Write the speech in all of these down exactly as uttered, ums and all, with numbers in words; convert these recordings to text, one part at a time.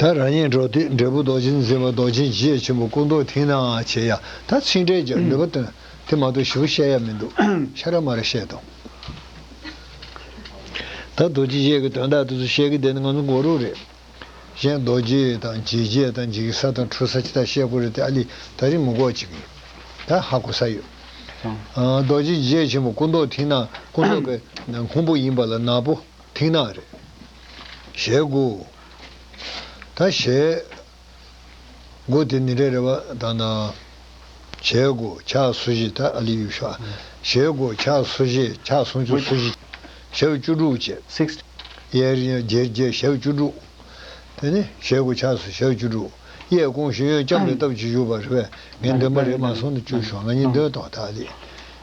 ད་རང་ཉིད་འགྲོ་དུས་འབྲས་བུ་རྡོ་རྗེ་འཛིན་པ་རྡོ་རྗེ་འཇིགས་ཆེན་པོ་སྐུ་མདོག་མཐིང་ནག་བྱེད་ཡ། ད་ཚིག་འགྲེལ་རྒྱག་འདོད་པ་སྟོན། དེ་མ་གཏོགས་ཞུ་བཤད་ཡ་མི་འདུག་ཤ་ར་མ་ར་བཤད་དང་། ད་རྡོ་རྗེ་འཇིགས་ཀྱི་དོན་དག་དེ་ཚོ་བཤད་ཀྱི་བསྡད་ན་ང་ཚོ་མགོ་རུ་རེད། གཞན་རྡོ་རྗེ་དང་འཇིགས་བྱེད་དང་འཇིགས་ས་དང་འཁྲུག་ས་ཅི་ལྟར་བཤད་དགོས་རེད་དེ། ཨ་ལི་ད་རིང་མི་དགོས་ཅིག་ཡིན། ད་ཧ་གོ་ས་ཡོད། ཨ། རྡོ་རྗེ་འཇིགས་ཆེན་པོ་སྐུ་མདོག་མཐིང་ནག་སྐུ་མདོག་པའི་སྔོན་པོ་ཡིན་པ་ལ་ནག་པོ་མཐིང་ནག་རེད། ཞལ་དགུ། ད་ཞལ་དགུ་དེ་ནི་རེ་རེ་བ་དང་ན། ཞལ་དགུ་ཕྱག་སོ་བཞི། ད་ཨ་ལི་ཡུལ་ཤོག་ཞལ་དགུ་ཕྱག་སོ་བཞི། ཕྱག་སུམ་ཅུ་སོ་བཞི། ཞབས་བཅུ་དྲུག་བཅས། སིགས། གཡས་རིང་བརྒྱད་བརྒྱད་ཞབས་བཅུ་དྲུག་དེ་ནི་ཞལ་དགུ་ཕྱག་སོ་ཞབས་བཅུ་དྲུག་གཡས་བསྐུམ་ཞིང་གཡོན་བརྐྱང་པའི་སྟབས་ཀྱིས་བཞུགས་པ་རེད་པས། ངས་འདོན་པ་རེད་མ་སོང་ན་བཅུ་ཤོག་ང་གཉིས་འདོན་དང་། ད་ཨ་ལི་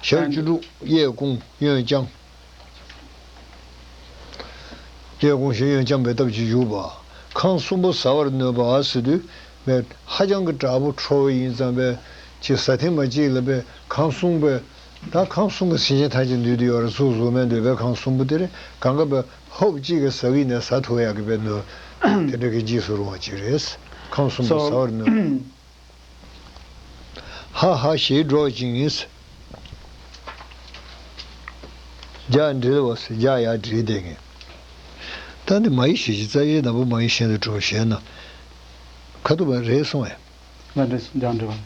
ཞབས་བཅུ་དྲུག་གཡས་བསྐུམ་གཡོན་བརྐྱང་། གཡས་བསྐུམ་ཞིང་གཡོན་བརྐྱང་པའི་སྟབས་ཀྱིས་བཞུགས་པ། ཁམས་གསུམ་པོ་ཟ་བར་ནུས་པ་ཟེར་དུས། ཧ་ཅང་གི་དྲག་པོ་ཁྲོ་བོ་ཡིན་ཙང་པས་ཅིག་ཟ་ཐེངས་མ་གཅིག་ལ་པས་ཁམས་གསུམ་པོས། ད་ཁམས་གསུམ་གྱི་སེམས་ཅན་ཐམས་ཅད་འདུས་ཏེ་ཡོད་རེད། གཟུགས་གཟུགས་མེད་འདོད་པས་ཁམས་གསུམ་པོ་དེ་རེད། གང་ག་པས་ཧོབ་གཅིག་གིས་ཟ་གི་ནས་ཟ་ཐུབ་ཡག་གི་པས་ནུས། དེ་འདྲ་གི་འཇིགས་སུ་རུང་བ་ཅིག་རེད། ཁམས་གསུམ་པོ་ཟ་བར་ནུས། ཧ་ཧ་ཞེས་སྒྲོག་ཅིང་། རྒྱག་འདྲིལ་བ་ཟེར་རྒྱག་ཡར་འདྲིལ་བསྡད་མཁན། ད་འདི་མ་ཡི་ཞལ་གྱི་རྩ་བའི་ནག་པོ་མ་ཡི་ཞལ་དུ་གྲུབ་ཞེ་ན། ཁ་ཐུག་པ་རེད་སོང་བས། ང་འདྲིལ་སོང་། རྒྱག་འདྲིལ་བ།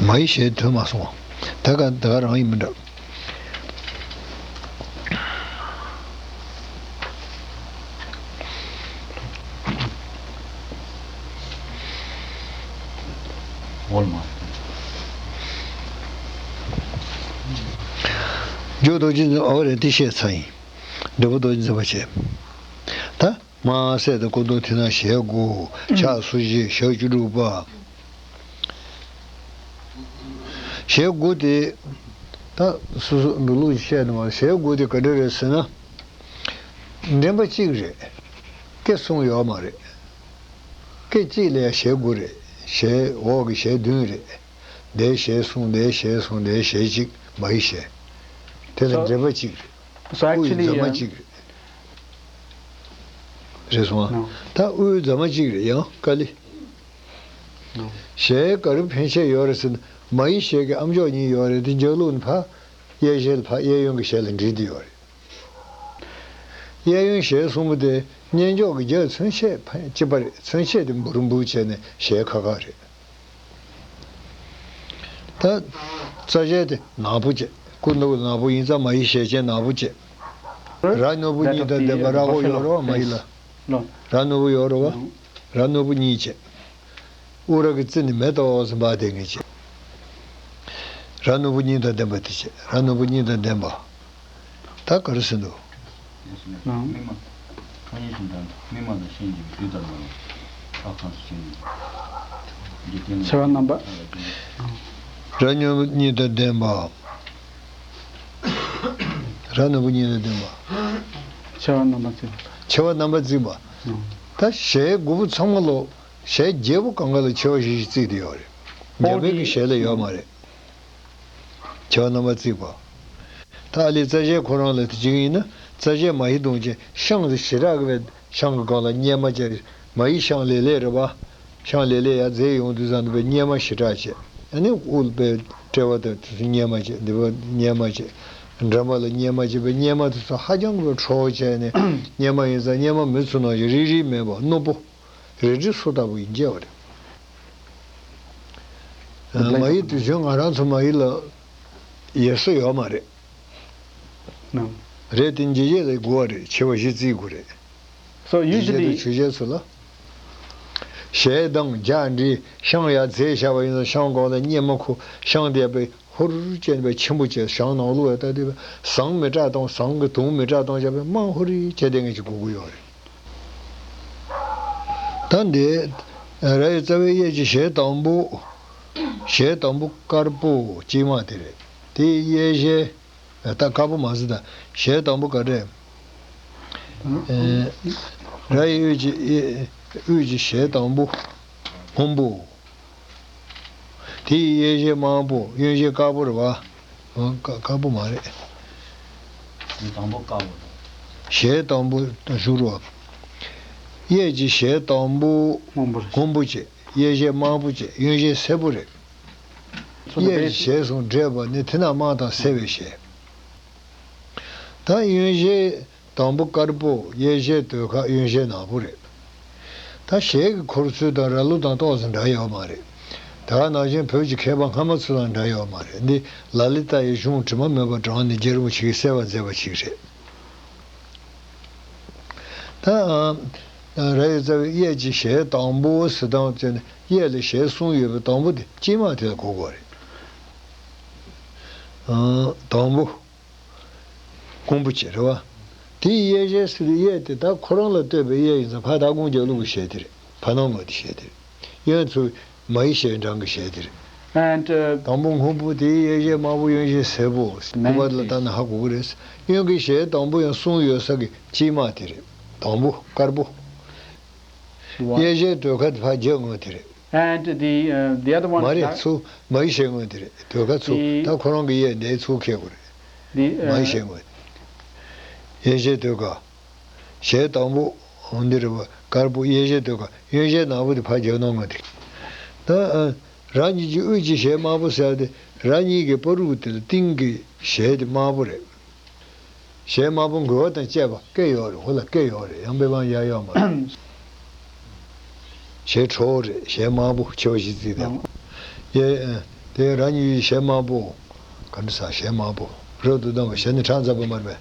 མ་ཡི་ཞལ་ཐོན་མ་སོང་བ། ད་ག་ད་ག་རང་ཡིན་མི་འདྲ། ཝོལ་མ་རྒྱུ་རྡོ་རྗེ་འཛིན། ཨོ་རེད། དེ་བཤད་ཚར་ཡིན། འབྲས་བུ་རྡོ་རྗེ་འཛིན་པ་བྱས། ད། དམར་སེར་དང་སྐུ་མདོག་མཐིང་ནག་ཞལ་དགུ། ཕྱག་སོ་བཞི། ཞབས་བཅུ་དྲུག་པ། ཞལ་དགུ་དེ། ད་སོ་སོ་འགྲོ་ལུགས་བཤད་ནས་མ། ཞལ་དགུ་དེ་ག་འདྲ་རེད་ཟེར་ན། འདྲེན་པ་གཅིག་རེད། སྐད་གསུམ་ཡོད་མ་རེད། སྐད་གཅིག་ལ་ཡང་ཞལ་དགུ་རེད། ཞལ་འོག་གི་ཞལ་བདུན་རེད། འདིའི་ཞལ་གསུམ། འདིའི་ཞལ་གསུམ། འདིའི་ཞལ་གཅིག་མ་ཡི་ཞལ། དེ་ལ། So, འདྲེན་པ་གཅིག་རེད། So དབུས་actually, རྫ་མ uh, གཅིག་རེད། རེད་སོང་ཨ། No. ད་དབུས་རྫ་མ་གཅིག་རེད། ཡང་ཀ་ལི། No. ཞལ་ག་རེ་ཕན་ཆད་ཡོད་རེད་ཟེར་ན། མ་ཡི་ཞལ་གྱི་ཨ་མཆོག་གཉིས་ཡོད་རེད། དེ་འཇའ་ལུག་ནི་ཕ། གཡས་ཞལ་ཕ། གཡས་གཡོན་གྱི་ཞལ་ལ་འདྲིལ་ཏེ་ཡོད་རེད། གཡས་གཡོན་ཞལ་གསུམ་པོ་དེ་སྙན་མཆོག་གི་རྒྱ་མཚོན་ཆས་ཕ་གཅིག་པ་རེད། མཚོན་ཆས་དེ་འབུར་འབུར་བྱས་ནས་ཞལ་ཁ་ཁ་རེད། ད་རྩ་ཞལ་དེ་ནག་པོ་བྱས། སྐུ་ནག་པོ་ནག་པོ་ཡིན་ཙང་མ་ཡི་ཞལ་ཅན་ནག་པོ་བྱས། རྭ་རྣོན་པོ་གཉིས་དང་ལྡན་པ། རྭ་ཁོག་ཡོད་རེད་བ་མ་ཡི་ལ། རྭ་རྣོན་པོ་ཡོད་རེད་བ། རྭ་རྣོན་པོ་གཉིས་བྱས། དབུ་རྭ་གི་རྩེ་ནས་མེ་ཏོག་ཙམ་འབར་བསྡད་མཁན་བྱས། རྭ་རྣོན་པོ་གཉིས་དང་ལྡན་པ་དེ་བྱས། རྭ་རྣོན་པོ་གཉིས་དང་ལྡན་པ། ད་ག་རེ་ཟེར་འདུག་མིག་དམར། ཁ་ཉིན་ཤིང་དང་མིག་དམར་དང་ཤིང་གི་དུས་ལྟར་མ་ལ། ཨ་ཁང་སུ་ཤིང་གི། འཇིག་རྟེན་ལ། མཆེ་བ་རྣམ་པ། རྭ་རྣོན་པོ་གཉིས་དང་ལྡན་པ། རྭ་རྣོན་པོ་གཉིས་དང་ལྡན་པ། མཆེ་བ་རྣམ་པ་གཙིགས་པ། མཆེ་བ་རྣམ་པ་གཙིགས་པ། ད་ཞལ་དགུ་པོ་ཚང་མ་ལོ། ཞལ་བརྒྱད་པོ་གང་ག་ལ་མཆེ་བ་བཞི་བཞི་གཙིགས་ཏེ་ཡོད་རེད། འཇམ་དཔལ་གྱི་ཞལ་ལ་ཡོད་མ་རེད། མཆེ་བ་རྣམ་པ་གཙིགས་པ། ད་ཨ་ལི་རྩ་ཞལ་ཁོ་རང་ལ་དེ་བྱེད་ཀྱི་ཡིན་ན། རྩ་ཞལ་མ་ཡི་དུང་ཅན་ཤངས་དེ་ཞེ་དྲག་གི་བས། ཤངས་ཀྱི་སྒང་ལ་གཉེར་མ་བྱས། མ་ཡི་ཤངས་ལེ་ལེ་རེད་བ། ཤངས་ལེ་ལེ་ཡར་འཛེགས་ཡོང་དུས་ཙམ་དུ་བས་གཉེར་མ་ཞེ་དྲག་བྱས། ཨ་ནི་དབུ་བས་དཔྲལ་བ་དེ་ཚོ་གཉེར་མ་བྱས། འདི་བ་གཉེར་མ་བྱས། འགྲམ་པ་ལ་གཉེར་མ་བྱས་པས་གཉེར་མ་དེ་ཚོ་ཧ་ཅང་གི་བས་ཁྲོ་བོ་བྱས་ནས། གཉེར་མ་ཡིན་ཙང་གཉེར་མ་མི་ཚོ་ནང་བཞིན་རིལ་རིལ་མེད་པ་རྣོན་པོ། རལ་གྲི་སོ་ལྟ་བུ་ཡིན་གྱི་ཡོད་རེད། མ་ཡི་དུས་ཆེན་ང་རང་ཚོ་མ་ཡི་ལ་ཡས་སོ་ཡོད་མ་རེད། རེད་དེ་འཇིགས་བྱེད་ལ་དགོས་པ་རེད། མཆེ་བ་བཞི་བརྩིགས་དགོས་རེད། So འཇིགས་བྱེད་དང་usually ཆོས་བྱེད་ཚོ་ལ། ཞལ་གདངས་རྒྱག་འདྲིལ་ཤངས་ཡར་འཛེགས་བཞག་པ་ཡིན་ན་ཤངས་སྒང་ལ་གཉེར་མ་ཁུ་ཤངས་དེ་བས་ཧུར་བྱས་པས་ཆེན་པོ་བྱས། ཞང་ནང་ལུགས་ལ་ལྟ་དུས་ཟངས་མི་དྲག་གཏོང་། ཟངས་ཀྱི་དུང་མི་དྲག་གཏོང་བྱས་པས་དམངས་ཧུར་བྱས་བསྡད་མཁན་ཞིག་དགོས་ཀྱི་ཡོད་རེད། ད་འདི་ར་ཡི་རྩ་བའི་གཡས་ཀྱི་ཞལ་དང་པོ། ཞལ་དང་པོ་དཀར་པོ་གཅིག་མ་དེ་རེད། དེའི་གཡས་ཞལ། ད་དཀར་པོ་མ་ཟེར། ད་ཞལ་དང་པོ་ག་རེ། ཨེ། ར་ཡི་དབུས་ཀྱི་དབུས་ཀྱི་ཞལ་དང་པོ་སྔོན་པོ། དེའི་གཡས་ཞལ་དམར་པོ། གཡོན་ཞལ་དཀར་པོ་རེད་བ། ཨ། དཀར་དཀར་པོ་མ་རེད། ཞལ་དང་པོ་དཀར་པོ་རེད། ཞལ་དང་པོ་བཞུགས་རོགས། གཡས་ཀྱི་ཞལ་དང་པོ་སྔོན་པོ་རེད། སྔོན་པོ་བྱས། གཡས་ཞལ་དམར་པོ་བྱས། གཡོན་ཞལ་སེར་པོ་རེད། གཡས་ཀྱི་ཞལ་གསུམ་འདྲེས་པ་ནི་དེ་ན་དམར་དང་སེར་བའི་ཞལ། ད་གཡོན་ཞལ་དང་པོ་དཀར་པོ། གཡས་ཞལ་ཟློས་གར། གཡོན་ཞལ་ནག་པོ་རེད། ད་ཞལ་གྱི་འཁོར་ཚུལ་དང་ར་ལུག་དང་ཏོག་ཙམ་འདྲ་ཡོད་མ་རེད། ད་ག་ནང་བཞིན་བོད་ཀྱི་མཁས་པ་སྔ་མ་ཚོ་དང་འདྲ་ཡོད་མ་རེད། འདི་ལ་ལི་ཏ་ཡི་གཞུང་དྲི་མ་མེད་པ་དྲངས་ནས་རྗེ་རིན་པོ་ཆེ་གིས་གསལ་བར་མཛད་པ་ཅིག་རེད། ད་ར་ཡི་རྩ་བའི་གཡས་ཀྱི་ཞལ་དང་པོ་ཟེར་སྟངས་བྱས་ནས་གཡས་ལ་ཞལ་གསུམ་ཡོད་པའི་དང་པོ་དེ་གཅིག་མ་དེ་ལ་གོ་དགོས་རེད། དང་པོ། སྔོན་པོ་བྱས་རེད་བ། དེའི་གཡས་ཞལ་ཟེར་དུས་གཡས་དེ་ད་ཁོ་རང་ལ་ལྟོས་པའི་གཡས་ཡིན་ཙང་ཕར་ད་ཀོང་ཇོ་ཀླུ་གི་ཞལ་དེ་རེད། ཕར་ནང་ངོས་དེ་ཞལ་དེ་རེད། གཡོན་ཚུར་མ་ཡི་ཞལ་འབྲང་གི་ཞལ་དེ་རེད། And, uh, དང་པོ་སྔོན་པོ། དེའི་གཡས་ཞལ་དམར་པོ། གཡོན་ཞལ་སེར་པོ། སྐུ་པར་ལ་ལྟ་ན་ཧ་གོ་གི་རེད། གཡོན་གྱི་ཞལ་དང་པོ་ཡང་གསུམ་ཡོད་ས་གི་གཅིག་མ་དེ་རེད། དང་པོ་དཀར་པོ། གཡས་ཞལ་ཟློས་གར་དེ་ཕར་རྒྱབ་ངོས་དེ་རེད། And the, uh, the other one མ་རེད། ཚུར་མ་ཡི་ཞལ་ངོས་དེ་རེད། ཟློས་གར་ཚུར། the, ད་ཁོ་རང་གི་གཡས་འདིའི་ཚུར་འཁེལ་དགོས་རེད། the, uh, མ་ཡི་ཞལ་ངོས་དེ། གཡས་ཞལ་ཟློས་གར། ཞལ་དང་པོ་འདི་རེད་བ། དཀར་པོ། གཡས་ཞལ་ཟློས་གར། གཡོན་ཞལ་ནག་པོ་དེ་ཕར་རྒྱབ་ནང་ངོས་དེ། ད་ཨ། རང་ཉིད་ཀྱི་དབུས་ཀྱི་ཞལ་དམར་པོ་ཟེར་དེ། རང་ཉིད་ཀྱི་བར་དུ་དེ་ལ་སྟེང་གི་ཞལ་དེ་དམར་པོ་རེད། ཞལ་དམར་པོ་མགུལ་བ་དང་བཅས་པ་སྐད་ཡོད་རེད། འོ་ལ་སྐད་ཡོད་རེད། ཡང་པེ་པང་ཡ་ཡོད་མ་རེད། ཞལ་ཁྲོ་བོ་རེད། ཞལ་དམར་པོ་མཆེ་བ་བཞི་བརྩིགས་བསྡད་པ། ཡེ། དེ་རང་ཉིད་ཀྱི་ཞལ་དམར་པོ། ག་འདྲ་ཟ། ཞལ་དམར་པོ། རབ་ཏུ་བསྡམས་པ། ཞལ་ནི་ཁྲག་འཛག་པ་མ་རེད་པས།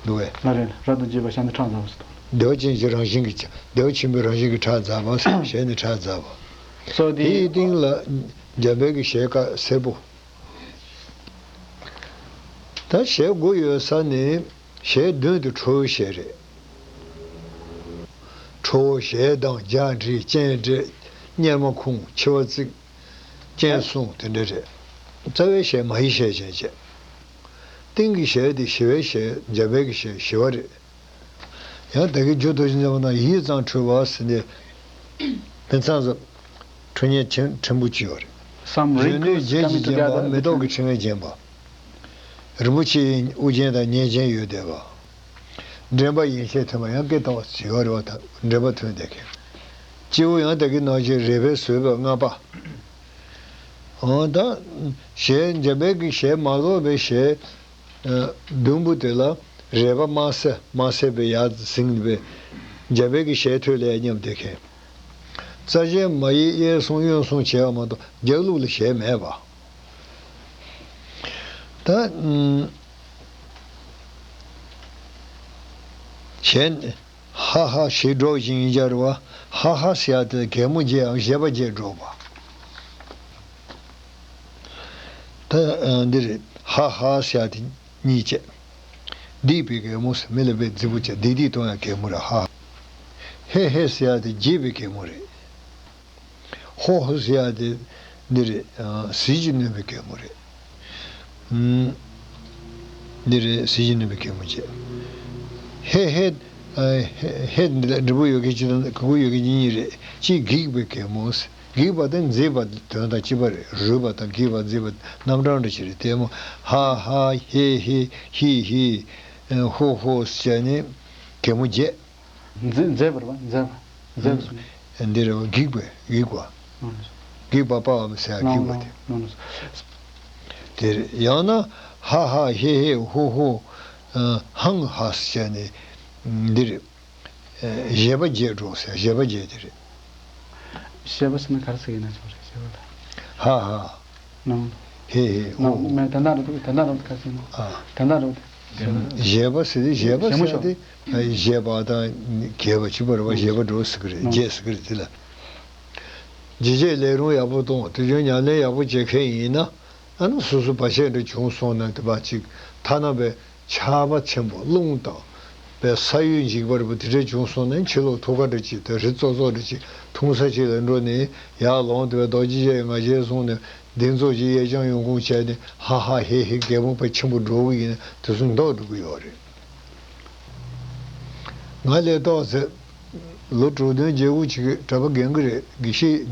འདུག་བས། མ་རེད། རབ་ཏུ་བརྗིད་པ། ཞལ་ནི་ཁྲག་འཛག་པ་ཟེར་དང་། བདེ་བ་ཅན་གྱི་རང་བཞིན་གྱི། བདེ་བ་ཆེན་པོའི་རང་བཞིན་གྱི་ཁྲག་འཛག་པ། ཞལ་ནི་ཁྲག་འཛག་པ། So the དེའི་སྟེང་ལ་འཇམ་དཔལ་གྱི་ཞལ་དཀར་སེར་པོ། ད་ཞལ་དགུ་ཡོད་ས་ནི་ཞལ་བདུན་དེ་ཁྲོ་བོའི་ཞལ་རེད། ཁྲོ་བོ་ཞལ་གདངས། རྒྱ་འདྲིལ། སྤྱན་འདྲེད། གཉེར་མ་ཁུང་། མཆེ་བ་གཙིགས། སྤྱན་ཟུང་། དེ་འདྲ་རེད། རྩ་བའི་ཞལ་མ་ཡི་ཞལ་ཅན་བྱས། སྟེང་གི་ཞལ་དེ་ཞི་བའི་ཞལ། འཇམ་དཔལ་གྱི་ཞལ་ཞི་བ་རེད། ཡང་ད་གིན་རྒྱུ་དོ་བཞིན་མཛད་པ་ན། ཡིད་གཙང་ཁྲོས་པ་ཟེར་ནས་ཕན་ཚང་ཟབ། ཁྲོ་གཉེར་ཆེན་ཕྲན་བུ་ཅིག་ཡོད་རེད། Some གཞོན་ནུའི་wrinkles རྒྱན་གྱིས་coming བརྒྱན་པ། together མེ་ཏོག་གི་ཕྲེང་བས་བརྒྱན་པ། རིན་པོ་ཆེའི་དབུ་རྒྱན་དང་སྙན་ཅན་ཡོད་བསྡད་པ། འདྲེན་པ་ཡན་ཆད་ཐོན་པ། ཡང་སྐད་ཏོག་ཙམ་ཡོད་རེད་བ། ད་འདྲེན་པ་ཐོན་བསྡད་མཁན། སྤྱི་བོ་ཡང་ད་གིན་ནང་བཞིན་རལ་པས་བཟོས་པའི་ལྔ་པ། འོ་ད་ཞལ་འཇམ་དཔལ་གྱི་ཞལ་མ་ལོག་པའི་ཞལ། ཨ། བདུན་པོ་དེ་ལ་རལ་པ་དམར་སེར། དམར་སེར་པོ་ཡར་ཟིན་པའི་འཇམ་དཔལ་གྱི་ཞལ་ཐོད་ལ་མཉམ་བསྡད་མཁན། རྩ་ཆེན་མ་ཡི་གཡས་གསུམ་གཡོན་གསུམ་བྱས་པ་མ་གཏོགས་རྒྱབ་ལོགས་ལ་ཞལ་མེད་པ། ད་ཨུམ། ཞལ་ཧ་ཧ་ཞེས་སྒྲོག་བཞིན་ཡིན་སྦྱར་བ། ཧ་ཧ་ཟེར་ཡ་དེ་གད་མོ་བརྒྱབ་ཡང་བཞད་པ་བརྒྱབ་སྒྲོག་པ། ད་ཨ། འདི་རེད། ཧ་ཧ་ཟེར་ཡ་དེ་གཉིས་བྱས། སྡིག་པའི་གད་མོ་ཟེར། མི་ལ་དཔེ་རྫིག་པོ་བྱས་སྡིག་སྡིག་གཏོང་ཡ་གད་མོ་རེད། ཧ། ཧེ་ཧེ་ཟེར་ཡ་དེ་དགྱེས་པའི་གད་མོ་རེད། ཧོ་ཧོ་ཟེར་ཡ་དེ་འདི་རེད། ཨ། ཟིལ་གྱིས་གནོན་པའི་གད་མོ་རེད། ཨུམ། འདི་རེད། ཟིལ་གྱིས་གནོན་པའི་གད་མོ་བྱས། ཧེ་ཧེ། ཨ། ཧེ་ཧེ་འདི་ལ་འབྲས་བུ་ཡོད་མཁན་གཅིག་དང་གོང་བུ་ཡོད་མཁན་གཅིག་གཉིས་རེད། གཅིག་འགྱིག་པའི་གད་མོ། འགྱིག་པ་དང་མཛེས་པ་དོན་དང་བཅས་པ་རེད། རུལ་བ་དང་འགྱིག་པ་མཛེས་པ་རྣམ་གྲངས་འདྲ་ཞིག་རེད། དེ་མོ་ཧ་ཧ་ཧེ་ཧེ་ཧི་ཧི་ཧོ་ཧོ་ཟེར་ནས་གད་མོ་བརྒྱབ། མཛེས་མཛེས་པ་རེད་པ། མཛེས་པ། མཛེས་པ་སོང་། འདི་རེད་པ། འགྱིག་པས། འགྱིག་པ། ལོང་ལོང་། འགྱིག་པ་པ་བ་ཟེར་ཡ་འགྱིག་པ་དེ། ལོང་ལོང་། དེ་རེད། ཡང་ན་ཧ་ཧ་ཧེ་ཧེ་ཧོ་ཧོ་ཧང་ཧ་ཟེར་ནས་འདི་རེད། བཞད་པ་བརྒྱད་འགྲོ་ཟེར། བཞད་པ་བརྒྱད་དེ་རེད། བཞད་པ་ཟེར་ན་ག་རེ་ཟེར་གྱི་ཡིན་ན་ཆོག་རེད། བཞད་པ་ལ། ཧ་ཧ། ནང་། ཧེ་ཧེ། ཧོ་ཧོ། ནང་མེད། ད་ལྟ་རུ་འདུག་ད་ལྟ་རུ་འདུག་ག་ཟེར་ནོ། ཨ། ད་ལྟ་རུ་འདུག་བཞད་པ་ཟེར་དེ། བཞད་པ་ཟེར་དེ། བཞད་པ་དང་རྒྱས་པ་གཅིག་པ་རེད་པ། བཞད་པ་འགྲོ་ཟེར་གི་རེད། རྒྱས་ཟེར་གི་རེད། དེ་ལ་ཇི་བྱས་ལས་རུང་ཡག་པོ་གཏོང་། དུས་རྒྱུན་ཉམས་ལེན་ཡག་པོ་བྱེད་མཁན་ཡིན་ན། ཨ་ནི་སོ་སོ་བར་ཆད་འདྲ་བྱུང་སོང་ན། དེ་བ་གཅིག་ཐ་ན་པའི་ཆར་པ་ཆེན་པོ་རླུང་དང་ པའི་ས་གཡོས་འཇིགས་པ་རེད་པ། དེ་འདྲ་བྱུང་སོང་ན་ཕྱི་ལོགས་ཐུག་ཁ་འདྲ་ཅིག་དང་རི་ཙོག་ཙོག་འདྲ་ཅིག་ཐུང་ས་ཅིག་ལ་འགྲོ་ནས་ཡར་ལོངས་དེ་བས་རྡོ་རྗེ་འཆང་ཡི་ང་རྒྱལ་བཟུང་ནས་གདེང་ཚོགས་ཀྱི་གཡས་བརྐྱང་གཡོན་བསྐུམ་བྱས་ནས་ཧ་ཧ་ཧེ་ཧེ་གད་མོ་བ་ཆེན་པོ་འགྲོ་གི་ཡིན་ན་དེ་ཚོ་མདོག་འགྲོ་གི་ཡོད་རེད། ང་ལས་ཏོག་ཙེ་ལོ་དྲུག་བདུན་བརྒྱད་དགུ་ཅིག་གི་གྲྭ་པ་རྒན་གི་རེད། དགེ་བཤེས་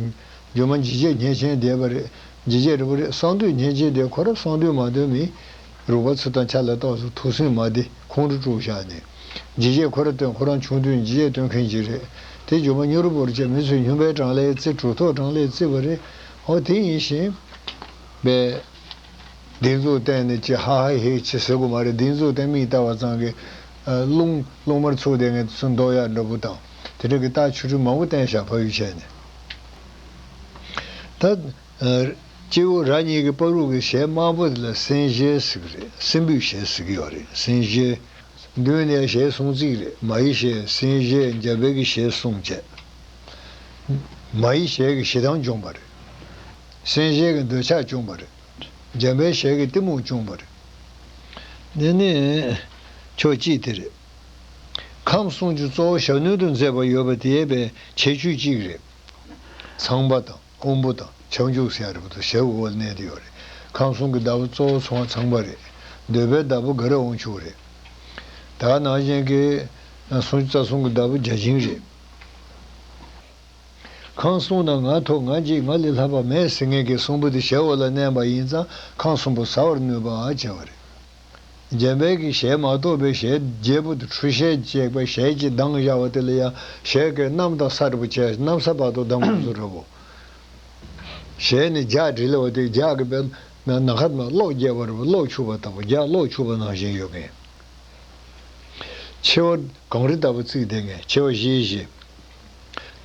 ཇོ་མ་འཇིགས་བྱེད་མཉེས་ཆེན་བསྡད་པ་རེད། འཇིགས་བྱེད་རེད་པ་རེད། གསང་འདུས་མཉེས་ཆེན་བསྡད། ཁོ་རང་གསང་འདུས་མ་འདོན་མི་རུས་པ་ཚུ་དང་ཆ་ལ་ཏོག་ཙེ་ཐུགས་སེམས་མ་བདེ་ཁོང་ཁྲོ་དཀྲུགས་བཞག་ནས་འཇིགས་བྱེད་ཁོ་རང་བཏོན། ཁོ་རང་ཆུང་དུས་འཇིགས་བྱེད་བཏོན་མཁན་ཅིག་རེད། དེ་ཇོ་མ་མྱུར་བོར་བྱས། མི་ཚོས་སྨྱོན་པའི་གྲངས་ལས་བརྩི། གྲུབ་ཐོབ་གྲངས་ལས་བརྩི་བ་རེད། ཨོ་དེ་ཡིན་ཞིང་པས། གདེང་ཚོགས་བསྟན་ནས་ཅི་ཧ་ཧ་ཧེ་ཅི་ཟེར་དགོས་མ་རེད། གདེང་ཚོགས་བསྟན། མིག་ལྟ་བ་ཙམ་གྱིས་ཨ་རླུང་རླུང་དམར་ཚུགས་བསྡད་མཁན་ཚོ་མདོག་ཡག་འདྲ་པོ་དང་དེ་འདྲ་གི་རྟགས་ཆུང་ཆུང་མང་པོ་བསྟན་བཞག་ཕ་ཡུལ་བྱས་ནས། ད་ཨ་སྐྱེ་བོ་ར་གཉིས་ཀྱི་བར་དུ་གི་ཞལ་དམར་པོ་དེ་ལ་སེང་ཞལ་ཟེར་གི་རེད། སྲིན་པོའི་ཞལ་ཟེར་གི་ཡོད་རེད། སེང་ཞལ། མདུན་ནས་ཞལ་གསུམ་བརྩིགས་རེད། མ་ཡི་ཞལ། སེང་ཞལ། འཇམ་དཔལ་གྱི་ཞལ་གསུམ་བྱས། མ་ཡི་ཞལ་གྱིས་ཞེ་སྡང་བཅོམ་པ་རེད། སེང་ཞལ་གྱིས་འདོད་ཆགས་བཅོམ་པ་རེད། འཇམ་དཔལ་ཞལ་གྱིས་གཏི་མུག་བཅོམ་པ་རེད། འདི་ནི་ཕྱོགས་གཅིག་དེ་རེད། ཁམས་གསུམ་གྱི་གཙོ་བོ་ཞབས་གནོན་དུ་མཛད་པ་ཡོད་པ་དེ་ཡས་པའི་ཁྱད་ཆོས་གཅིག་རེད། ཚངས་པ་དང་། དབོན་པོ་དང་ཁྱབ་འཇུག་ཟེར་ཡ་རེད་པ། དེ་ཞབས་འོག་ལ་གནས་བསྡད་ཡོད་རེད། ཁམས་གསུམ་གྱི་བདག་པོ་གཙོ་བོ་ཚང་ཚངས་པ་རེད། འདོད་པའི་བདག་པོ་དགའ་རབ་དབང་ཕྱུག་རེད། ད་ནང་བཞིན་གྱི་སུམ་ཅུ་རྩ་གསུམ་གྱི་བདག་པོ་བརྒྱ་བྱིན་རེད། ཁམས་གསུམ་ན་ང་ཐོབ། ང་གཅིག་ང་ལས་ལྷག་པ་མེད་ཟེར་མཁན་གྱི་གསུམ་པོ་དེ་ཞབས་འོག་ལ་གནས་པ་ཡིན་ཙང་ཁམས་གསུམ་པོ་ཟ་བར་ནུས་པ་བྱས་པ་རེད། འཇམ་དཔལ་གྱི་ཞལ་མ་གཏོགས་པའི་ཞལ་བརྒྱད་པོ་དེ་ཁྲུས་ཞལ་བཅས་པའི་ཞལ་གྱིས་བསྡམས་བཞག་པ་དེ་ལ་ཡང་ཞལ་གྱི་གནམ་དང་ས་འདྲ་པོ་བྱས། གནམ་ས་བར་དུ་བསྡམས་པ་བཟོ་འདྲ་པོ། ཞལ་ནི་ལྗགས་འདྲིལ་བ་དེ་ལྗགས་ཀྱི་པའི་ན་ན་ཁ་ན་གློག་རྒྱས་པ་རེད་པ། གློག་འཁྱུག་པ་ལྟ་བུ། ལྗགས་གློག་འཁྱུག་པ་ནང་བཞིན་ཡོད་མཁན། མཆེ་བ་གངས་རི་ལྟ་བུ་བརྩིགས་བསྡད་མཁན། མཆེ་བ་བཞི་བཞི།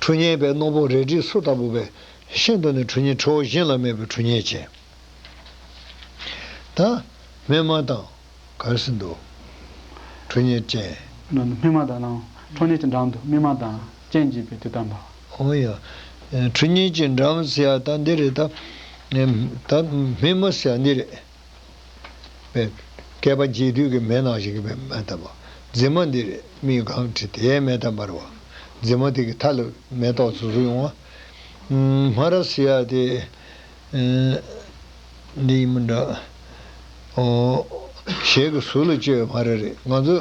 ཁྲོ་གཉེར་པའི་རྣོན་པོ་རལ་གྲིའི་སོ་ལྟ་བུ་བས་ཤིན་ཏུ་ནས་ཁྲོ་གཉེར་ཁྲོ་བོ་གཞན་ལ་མེད་པའི་ཁྲོ་གཉེར་ཅན། ད་སྨིན་མ་དང་ག་རེ་ཟེར་འདུག་ཁྲོ་གཉེར་ཅན། སྨིན་མ་དང་ནང་ཁྲོ་གཉེར་གྱི་འགྲམ་དུ་སྨིན་མ་དང་སྤྱན་གྱིས་པའི་དུས་དམ་པ། ཨོ་ཡ། ཁྲོ་གཉེར་གྱི་འགྲམ་ཟེར་ཡ་ད་འདི་རེད། ད་ད་སྨིན་མ་ཟེར་ཡ་འདི་རེད། བཀོད་པ་འབྱེད་སྡུད་ཀྱི་མེ་ནང་བཞིན་གྱི་མེ་མེ་ལྟ་བུ། མཛེས་མ་འདི་རེད། མིག་གང་བྲིས་དེའི་མེ་ལྟ་འབར་བ། མཛེས་མ་དེ་གི་མཐའ་ལ་མེ་ཏོག་ཙི་ཙི་ཡོང་བ། སྨ་ར་ཟེར་ཡ་དེ། འདི་ཡིན་མི་འདྲ། ཞལ་གྱི་ཟུར་ལ་བཅོས་སྨ་ར་རེད། ང་ཚོ་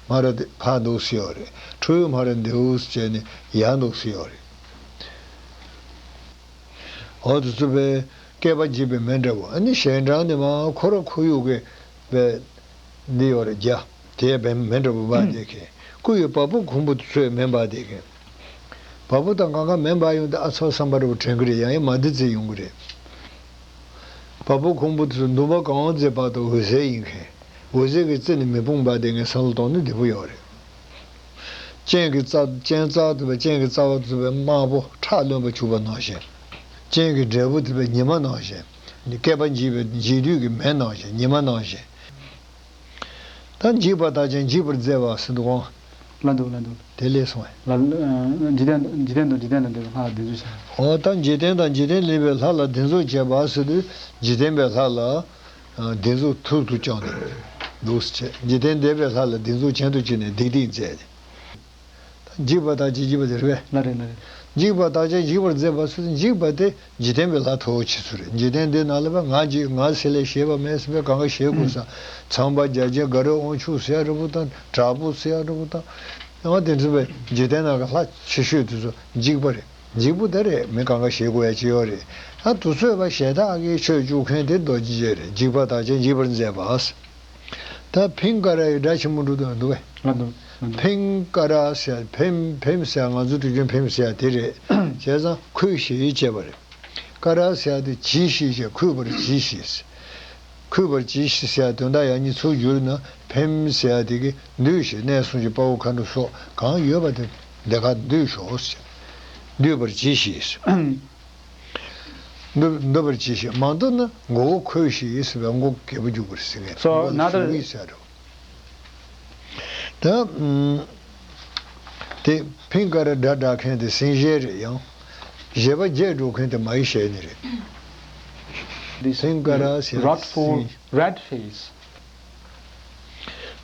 སྨ་ར་དེ་ཕར་འདུག་སེ་ཡོད་རེད། ཁྲོ་བོའི་སྨ་ར་འདུག་སེ་བྱས་ནས་ཡར་འདུག་སེ་ཡོད་རེད། འོ་དེ་ཚོ་བས་བསྐལ་པ་འཇིག་པའི་མེ་འདྲ་བོ། ཨ་ནི་ཞལ་འབྲང་ནི་མ་ཁོ་ར་ཁོར་ཡུག་གི་བས་འདི་ཡོད་རེད། རྒྱ་དེ་བས་མེ་འདྲ་བོ་འབར་བསྡད་མཁན། སྐུ་ཡི་བ་སྤུ་གོང་བུ་དེ་ཚོས་མེ་འབར་བསྡད་མཁན། བ་སྤུ་དང་གང་ག་མེ་འབར་ཡོང་དུས་ཨ་ཚོ་བསམ་པ་འདྲ་བོ་དྲན་གི་རེད། ཡང་ཡང་མ་བདེ་ཚིག་ཡོང་གི་རེད། བ་སྤུ་གོང་བུ་དེ་ཚོ་འདུན་པ་གང་མཛད་བར་དུ་འོད་གསལ་ཡིན་མཁན། འོད་གསལ་གྱི་རྩེ་ནས་མེ་དཔུང་འབར་བསྡད་མཁན་བསམ་བློ་གཏོང་ན་བདེ་པོ་ཡོད་རེད། སྤྱན་གྱི་རྩ་སྤྱན་རྩ་དུ་བའི་སྤྱན་གྱི་རྩ་བ་དུ་བའི་དམར་པོ་ཁྲག་རློན་པ་བྱུག་པ་ནང་བཞིན། སྤྱན་གྱི་འབྲས་བུ་དུ་བའི་ཉི་མ་ནང་བཞིན། བསྐལ་པ་འཇིག་པའི་འཇིག་དུས་ཀྱི་མེ་ནང་བཞིན། ཉི་མ་ནང་བཞིན། ད་འཇིགས་པ་དག་ཅིང་འཇིགས་པར་མཛད་པ་ཟེར་འདུག་གོ། ལ་འདུག་ལ་འདུག་དེ་ལས་སོང་བས། ལ་ལ་འཇིག་རྟེན་འཇིག་རྟེན་དང་འཇིག་རྟེན་ལ་འདུས་པའི་ལྷ་ལ་གདུང་ཚོགས་བྱ། འོ་ད་འཇིག་རྟེན་དང་འཇིག་རྟེན་ལས་པའི་ལྷ་ལ་གདུང་ཚོགས་བྱས་པ་ཟེར་དུས་འཇིག་རྟེན་པའི་ལྷ་ལ། གདུང་ཚོགས་ཐུར་དུ་བཅངས་ནས་འདུག་སེ་བྱས། འཇིག་རྟེན་འདས་པའི་ལྷ་ལ་གདུང་ཚོགས་གྱེན་དུ་བཅུག་ནས་སྡིག་སྡིག་མཛད་དེ། འཇིགས་པ་དག་ཅིང་འཇིགས་པར་མཛད་པས། ལ་རེད་ལ་རེད། འཇིགས་པ་དག་ཅིང་འཇིགས་པར་མཛད་པ་ཟེར་དུས་འཇིགས་པ་དེ་འཇིག་རྟེན་པའི་ལྷ་མཐོ་བོ་ཆེ་ཚོ་རེད། འཇིག་རྟེན་འདི་ནང་ལ་བས་ང་འཇིགས་ང་ཟེར་ལས་ཞེད་པ་མེད་ཟེར་བས་གང་ག་ཞེད་དགོས་ས། ཚངས་པ་བརྒྱ་བྱིན་དགའ་རབ་དབང་ཕྱུག་ཟེར་ཡ་འདྲ་པོ་དང་དྲག་པོ་ཟེར་ཡ་འདྲ་པོ་དང་། ཡང་དེ་ཚོ་བས་འཇིག་རྟེན་ནང་གི་ལྷ་ཆེ་ཤོས་དེ་ཚོ་འཇིགས་པ་རེད། འཇིགས་པོ་དེ་རེད། མི་གང་ག་ཞེད་དགོས་ཡ་ཅི་ཡོད་རེད། ད་དུ་ཚོད་པ་ཞེ་དྲག་གིས་ཆོས་བཅུག་མཁན་དེ་རྡོ་རྗེ་ཅན་རེད། འཇིགས་པ་དག་ཅིང་འཇིགས་པར་མཛད་པ། ད་ཕིང་ཀ་ར་ཡི་སྒྲ་ཆེན་པོ་འགྲོ་དོན་འདུག་གས། ང་འདུག་ང་འདུག་ཕིང་ཀ་ར་ཟེར་ཕིམ་ཕིམ་ཟེར་ང་ཚོ་དུས་རྒྱུན་ཕིམ་ཟེར་དེ་རེད། བྱས་ཙང་ཁོས་ཞེས་བྱས་པ་རེད། ཀ་ར་ཟེར་དེ་གྱིས་ཤིག་ཅེས་ཁོས་པར་གྱིས་ཤིག། ཁོས་པར་གྱིས་ཤིག་ཟེར་དོན་དག་ཡང་གཉིས་ཚུར་བསྒྱུར་ན་ཕིམ་ཟེར་དེ་གི་འདུས་ཤིག་གནས་གསུམ་གྱི་དཔའ་བོ་མཁའ་འགྲོ་སོགས་གང་ཡོད་པ་དེ་འདི་ག་འདུས་ཤོག་ཟེར། འདུས་པར་གྱིས་ཤིག། འདུ་འདུ་བར་གྱིས་ཤིག། མ་འདུ་ན་མགོ་བོ་ཁོས་ཤིག་ཟེར་བའི་མགོ་གད་པོ་རྒྱུག་པར་ཟེར་མཁན། So མགོ་another ཞུགས་ཡིག་ཟེར་རོ། ད་དེ་ཕིང་ཀ་ར་སྒྲ་བསྒྲགས་མཁན་དེ་སེང་ཞལ་རེད། ཡང་བཞད་པ་རྒྱས་འགྲོ་མཁན་དེ་མ་ཡི་ཞལ་ནི་རེད། This ཕིང་ཀ་ར་ཟེར་rat for སེང་rat face.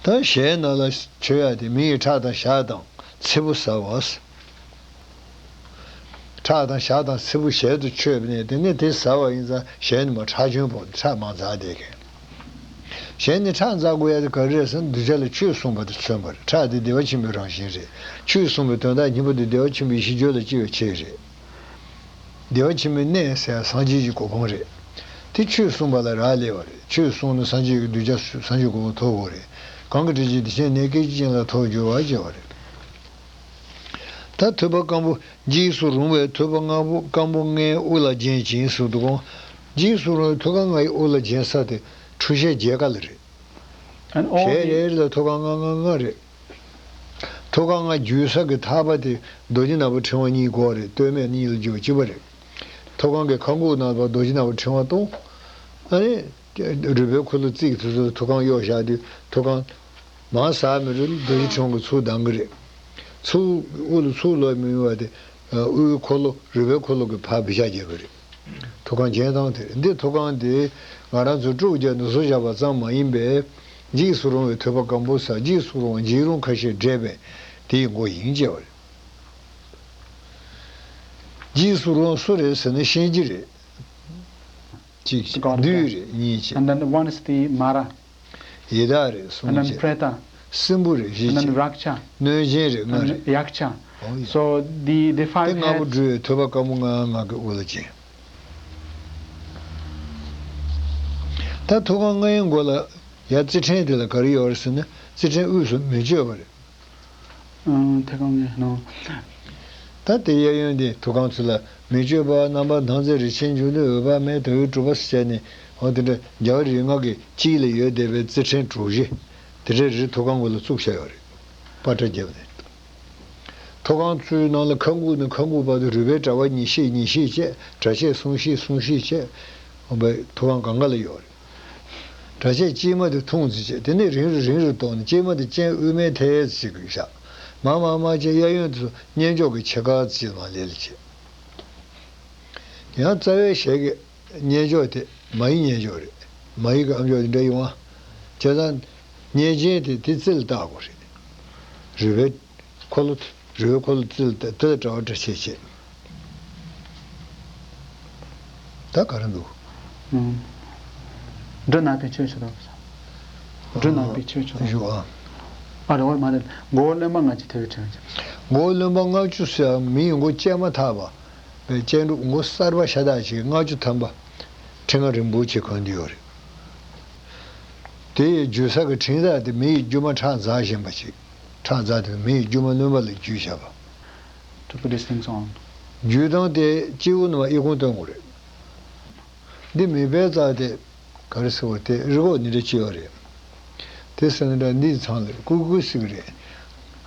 ད་ཞལ་ནང་ལ་མཆོད་ཡ་དེ་མི་ཡི་ཁྲག་དང་ཞག་དང་ཚིལ་བུ་ཟ་བ། ཁྲག་དང་ཞག་དང་ཚིལ་བུ་ཞལ་དུ་མཆོད་པ་ནས་དེ་ནས་དེ་ཟ་བ་ཡིན་ཙང་ཞལ་ནས་མར་ཁྲག་སྐྱོན་ཕོག་ནས་ཁྲག་མར་འཛག་བསྡད་མཁན། ཞལ་ནས་ཁྲག་འཛག་དགོས་ཡ་དེ་ག་རེ་རེད་ཟེར་ན་གདུལ་བྱ་ལ་ཆོས་གསུངས་པ་དེ་མཚོན་པ་རེད། ཁྲག་དེ་བདེ་བ་ཆེན་པོའི་རང་བཞིན་རེད། ཆོས་གསུངས་པའི་དོན་དག་སྙིང་པོ་དེ་བདེ་བ་ཆེན་པོའི་ཡེ་ཤེས་རྒྱུད་ལ་སྐྱེ་བའི་ཆེད་རེད། བདེ་བ་ཆེན་པོའི་གནས་ཟེར་ཡ་སངས་རྒྱས་ཀྱི་གོ་འཕང་རེད། དེ་ཆོས་གསུངས་པ་ལ་རག་ལས་པ་རེད། ཆོས་གསུངས་ན་སངས་རྒྱས་ཀྱི་གདུལ་བྱ་སངས་རྒྱས་གོ་འཕང་ཐོབ་དགོས་རེད། གང་གི་དྲིན་ཅན་དེ་ཕྱིར་གནས་སྐད་ཅིག་ཅན་ལ་ཐོབ་འགྱུར་བར་བྱ་བ་རེད། ད་ཐོད་པ་སྐམ་པོ། འཇིགས་སུ་རུང་བའི་ཐོད་པ་སྐམ་པོ་སྐམ་པོ་ལྔའི་དབུ་ལ་བརྒྱན་ཅིང་ཟེར་འདུག་གོ། འཇིགས་སུ་རུང་བའི་ཐོད་པ་ལྔའི་དབུ་ལ་བརྒྱན་ས་དེ་ཁྲུ་ཤད་བརྒྱད་ཀ་ལ་རེད། And all ཞལ་the རེ་རེ་ལ་ཐོད་པ་ལྔ་ལྔ་ལྔ་རེད། ཐོད་པ་ལྔ་བརྒྱུས་ས་གི་ཐག་པ་དེ་རྡོ་རྗེ་ནག་པོ་ཕྲེང་བ་གཉིས་སྐོར་རེད། སྟོད་སྨད་གཉིས་ལ་བརྒྱུས་པ་གཅིག་པ་རེད། ཐོད་པ་གི་ཁ་འགུག་ནང་པ་རྡོ་རྗེ་ནག་པོ་ཕྲེང་བ་གཏོང་། ཨ་ནི། རུས་པའི་འཁོར་ལོ་བརྩིགས་དུས་སུ་ཐོད་པ་གཡོགས་བཞག་དུས་ཐོད་པ་མར་ཟགས་མི་རུང་། རྡོ་རྗེ་ཕྲེང་བ་གི་ཚུར་ལྡང་གི་རེད། ཚུར་དབུ་ལ་ཚུར་ལོག་མི་ཡོང་བ་དེ། དབུའི་འཁོར་ལོ་རུས་པའི་འཁོར་ལོ་གི་ཕར་བི་ཤ་རྒྱག་གི་རེད། ཐོད་པ་འགྱེལ་སྟངས་དེ་རེད། འདི་ཐོད་པ་འདི་ང་རང་ཚོ་དཀྲུགས་བརྒྱབ་ནས་བཟོ་བཞག་པ་ཙམ་མ་ཡིན་པས། འཇིགས་སུ་རུང་བའི་ཐོད་པ་སྐམ་པོ་ཟེར། འཇིགས་སུ་རུང་བ་འཇིགས་རུང་ཁ་ཤས་བསྒྲེས་པས་དེའི་མགོ་ཡིན་ཅེས་པ་རེད། འཇིགས་སུ་རུང་སུ་རེད་ཟེར་ན་གཤིན་རྗེ་རེད། གཅིག་བྱས། བདུད་རེད་གཉིས་བྱས། And then one is the Mara. ཡི་དྭགས་རེད་གསུམ་བྱས། And then Preta. སྲིན་པོ་རེད་བཞི་བྱས། And then Raksha. གནོད་སྦྱིན་རེད་ལྔ་རེད། And Yaksha. ཨོ་ཡ། So the the five heads. དེ་ལྔ་པོ་འདྲུས་ཐོད་པ་སྐམ་པོ་ལྔ་ལྔ་གི་དབུ་ལ་བརྒྱན། ད་ཐོད་པ་ལྔའི་མགོ་ལ་ཡ་རྩི་ཕྲན་དེ་ལ་ག་རེ་ཡོད་རེད་ཟེར་ན་རྩི་ཕྲན་དབུས་སུ་མི་བསྐྱོད་པ་རེད། ཨང་། ཐད་ཀར་ངས་ནོ། ད་དེ་གཡས་གཡོན་དེ་ཐོད་པ་ཚུར་ལ་མི་བསྐྱོད་པ། རྣམ་པར་སྣང་མཛད་རིན་ཆེན་འབྱུང་གནས། འོད་དཔག་མེད་དང་པོའི་གྲུབ་པ་ཟེར་ནས། འོ་དེ་འདྲ་རྒྱལ་བ་རིགས་ལྔ་གི་དཀྱིལ་ལ་ཡོད་བསྡད་པའི་རྩི་ཕྲན་གྲུ་བཞི། དེ་འདྲའི་རིགས་ཐོད་པ་མགོ་ལ་བཙུགས་བཞག་ཡོད་རེད། པ་ཏྲ་བརྒྱབ་ནས། ཐོད་པ་ཚུར་ནང་ལ་ཁ་འགུག་ནས་ཁ་འགུག་བར་དུ་རུས་པའི་དྲ་བ་ཉིས་ཤད་ཉིས་ཤད་བྱས། དྲ་ཕྱེད་གསུམ་ཤད་གསུམ་ཤད་བྱས། འོ་བའི་ཐོད་པ་སྒང་ག་ལ་ཡོད་རེད། དྲ་ཕྱེད་དཀྱིལ་མ་དེ་ཐུང་ཙི་བྱས། དེ་ནས་རིང་རུ་རིང་རུ་གཏོང་ནས་དཀྱིལ་མ་དེ་སྤྱན་དབུས་མའི་མཐའ་ཡས་ཙི་ཞིག་བཞག་མར་མར་མར་བྱས་གཡས་གཡོན་དུ་སྙན་མཆོག་གི་ཕྱེད་ཀ་ཙི་མར་ལེ་ལ་བྱས། ཡང་རྩ་བའི་ཞལ་གྱི་སྙན་མཆོག་དེ་མ་ཡི་སྙན་མཆོག་རེད། མ་ཡི་གི་ཨ་མཆོག་དེ་འདྲ་ཡོང་བ། བྱས་ཙང་སྙན་སྤྱན་དེ་དེ་རྩི་ལ་བཏགས་དགོས་རེད། རུས་པའི་འཁོར་ལོ། རུས་པའི་འཁོར་ལོ་རྩི་ལ་བཏགས། དེ་ལ་དྲ་བ་དྲ་ཕྱེད་བྱས། ད་ག་རེ་འདུག་ཨང་། འབྲུ་ནག་པོའི་ཆོས་ཆོས་དང་། འབྲུ་ནག་པོའི་ཆོས་ཆོས་དང་། ཞུ་ཨ། ཨ་རེ་འོ་མ་རེད། མགོ་བོ་རློན་པ་ལྔ་བཅུ་ཐེབས་ཀྱི་དྲན་ཅིང་། མགོ་བོ་རློན་པ་ལྔ་བཅུ་ཟེར་མི་ཡི་མགོ་བཅད་མ་ཐག་པ། པའི་སྐྱེ་འགྲོ་མགོ་གསར་པ་ཤ་སྟག་ཅིག་ལྔ་བཅུ་ཐམ་པ། ཕྲེང་བ་རིང་པོ་ཅིག་གོན་གྱི་ཡོད་རེད། དེ་ཡི་བརྗོད་ས་གི་ཕྲེང་ཐག་དེ་མི་ཡི་རྒྱུ་མ་ཁྲག་འཛག་བཞིན་པ་ཅིག་ཁྲག་འཛག་དེ་མི་ཡི་རྒྱུ་མ་རློན་པ་ལ་བརྒྱུས་བཞག་པ། To put these things on. བརྒྱུད་སྟངས་དེ་སྤྱི་བོ་ནས་ཨི་ཁུང་སྟོན་དགོས་རེད། འདི་མིད་པའི་རྩ་དེ་ག་རེ་ཟེར་བ་དེ་རི་གོག་འདི་འདྲ་ཅིག་ཡོད་རེད། དེ་ཟེར་ན་འདྲ་འདིའི་མཚམས་ལ་ཀུ་ཀུ་ཟེར་གི་རེད།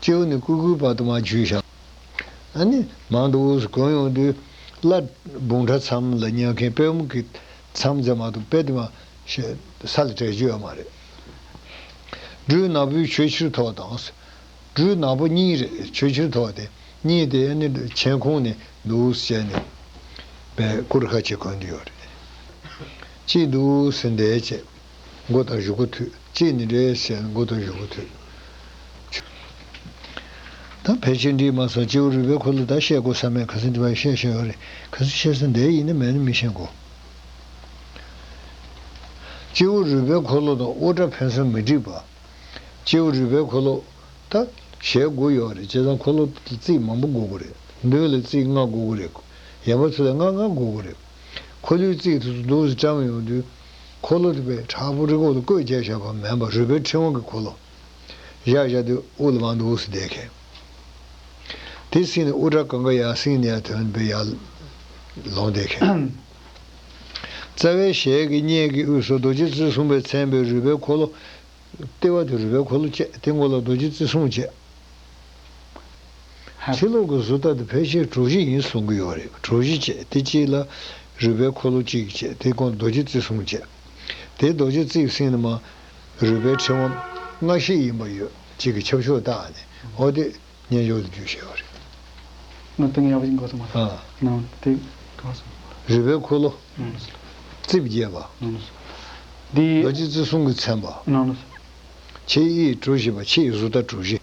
སྤྱི་བོ་ནས་ཀུ་ཀུའི་བར་དུ་མར་བརྒྱུས་བཞག་ཨ་ནི་མང་དུ་གོན་ཡོང་དུས་བླ་འབུམ་ཕྲག་མཚམས་ལ་ཉལ་མཁན་དཔལ་མོ་གི་མཚམས་མཛད་མ་གཏོགས་དཔེ་དེ་མ་ཞེས་ས་ལ་བྲེག་རྒྱུ་ཡོད་མ་རེད། སྦྲུལ་ནག་པོའི་ཆོས་ཕྱིར་ཐོགས་དང་། སྦྲུལ་ནག་པོ་གཉིས་རེད། ཆོས་ཕྱིར་ཐོགས་དེ་གཉིས་དེ་ཨ་ནི་མཆན་ཁུང་ནས་འདུག་བྱས་ནས་པའི་སྐུ་རུ་ཁ་ཕྱེ་གོན་གྱི་ཡོད་རེད། གཅིག་འདུག་ཟེར་འདས་བྱས། མགོ་དང་གཞུག་གུ་མཐུད། གཅིག་ནི་རེད་ཟེར་མགོ་དང་གཞུག་གུ་མཐུད། ད་ཕལ་ཆེར་འགྲིག་མ་སོང་། སྤྱི་བོ་རུས་པའི་འཁོར་ལོ་ད་བཤད་དགོས་ས་མེད། ག་ཚོད་འདི་བར་བཤད་བཤད་ཡོད་རེད། ག་ཚོད་བཤད་ས་འདི་ཡིན་ན་མེད་ན་མི་ཤེས་གོ། སྤྱི་བོ་རུས་པའི་འཁོར་ལོ་དང་དབུ་སྐྲ་ཕན་ཚུན་མི་འགྲིག་པ། སྤྱི་བོ་རུས་པའི་འཁོར་ལོ་ད་ཞལ་དགུ་ཡོད་རེད། བྱས་ཙང་འཁོར་ལོ་རྩིག་མང་པོ་དགོས་ཀྱི་རེད། མདུན་ལ་རྩིག་ལྔ་དགོས་ཀྱི་རེད། ཡན་པ་ཚོ་ལ་ལྔ་ལྔ་དགོས་ཀྱི་རེད། འཁོར་ལོའི་རྩིག་དེ་ཚོ་འདུག་སེ་བཀྲམ་ཡོང་དུས། འཁོར་ལོ་དེ་པའི་དྲག་པོ་རི་གོག་ལ་བཀོད་བྱས་བཞག་པ་མིན་པ། རུས་པའི་ཕྲེང་བ་གི་འཁོར་ལོ། བཞག་བཞག་དུས་དབུ་ལ་མར་འདུག་སེ་བསྡད་མཁན། དེ་ཟིན་ནས་དབུ་སྐྲ་གང་ག་ཡར་ཟིན་ནས་ཡར་ཐོན་པའི་ཡར་ལོང་བསྡད་མཁན། རྩ་བའི་ཞལ་གྱི་སྙན་གྱི་དབུས་སུ་རྡོ་རྗེ་རྩེ་གསུམ་པས་མཚན་པའི་རུས་པའི་འཁོར་ལོ། ལྟེ་བ་དེ་རུས་པའི་འཁོར་ལོ་བཅས། དེ་མགོ་ལ་རྡོ་རྗེ་རྩེ་གསུམ་བཅས། ཕྱི་ལོགས་ཀྱི་གཟུགས་ཐག་དེ་ཕལ་ཆེར་གྲུ་བཞི་ཡིན་གསུང་གི་ཡོད་རེད། གྲུ་བཞི་བཅས། དེ་གཅིག་ལ་རུས་པའི་འཁོར་ལོ་གཅིག་བཅས། དེ་ཁོང་རྡོ་རྗེ་རྩེ་གསུམ་བཅས། དེ་རྡོ་རྗེ་རྩེ་ཟིན་ནས་མར་རུས་པའི་ཕྲེང་བ་ལྔ་བཞི་ཡིན་པ་ཡོད་ཅིག་གི་ཁྱབ་ཤོག་བཏགས་ནས། འོ་དེ་སྙན་མཆོག་ལ་བརྒྱུད་བཤད་པ་རེད། ང་དེ་ངས་ཡག་པོ་ཅིག་གོ་སོང་མ་རེད། ཨ། ནང་དེ་གོ་སོང་། རུས་པའི་འཁོར་ལོ། ནང་ལ། རྩིབས་བརྒྱད་པ། ནང་ལ། འདི། རྡོ་རྗེ་རྩེ་གསུམ་གྱིས་མཚན་པ། ནང་ལ། ཕྱི་ཡི་གྲུ་བཞི་པ། ཕྱི་ཡི་གཟུགས་རྟགས་གྲུ་བཞི།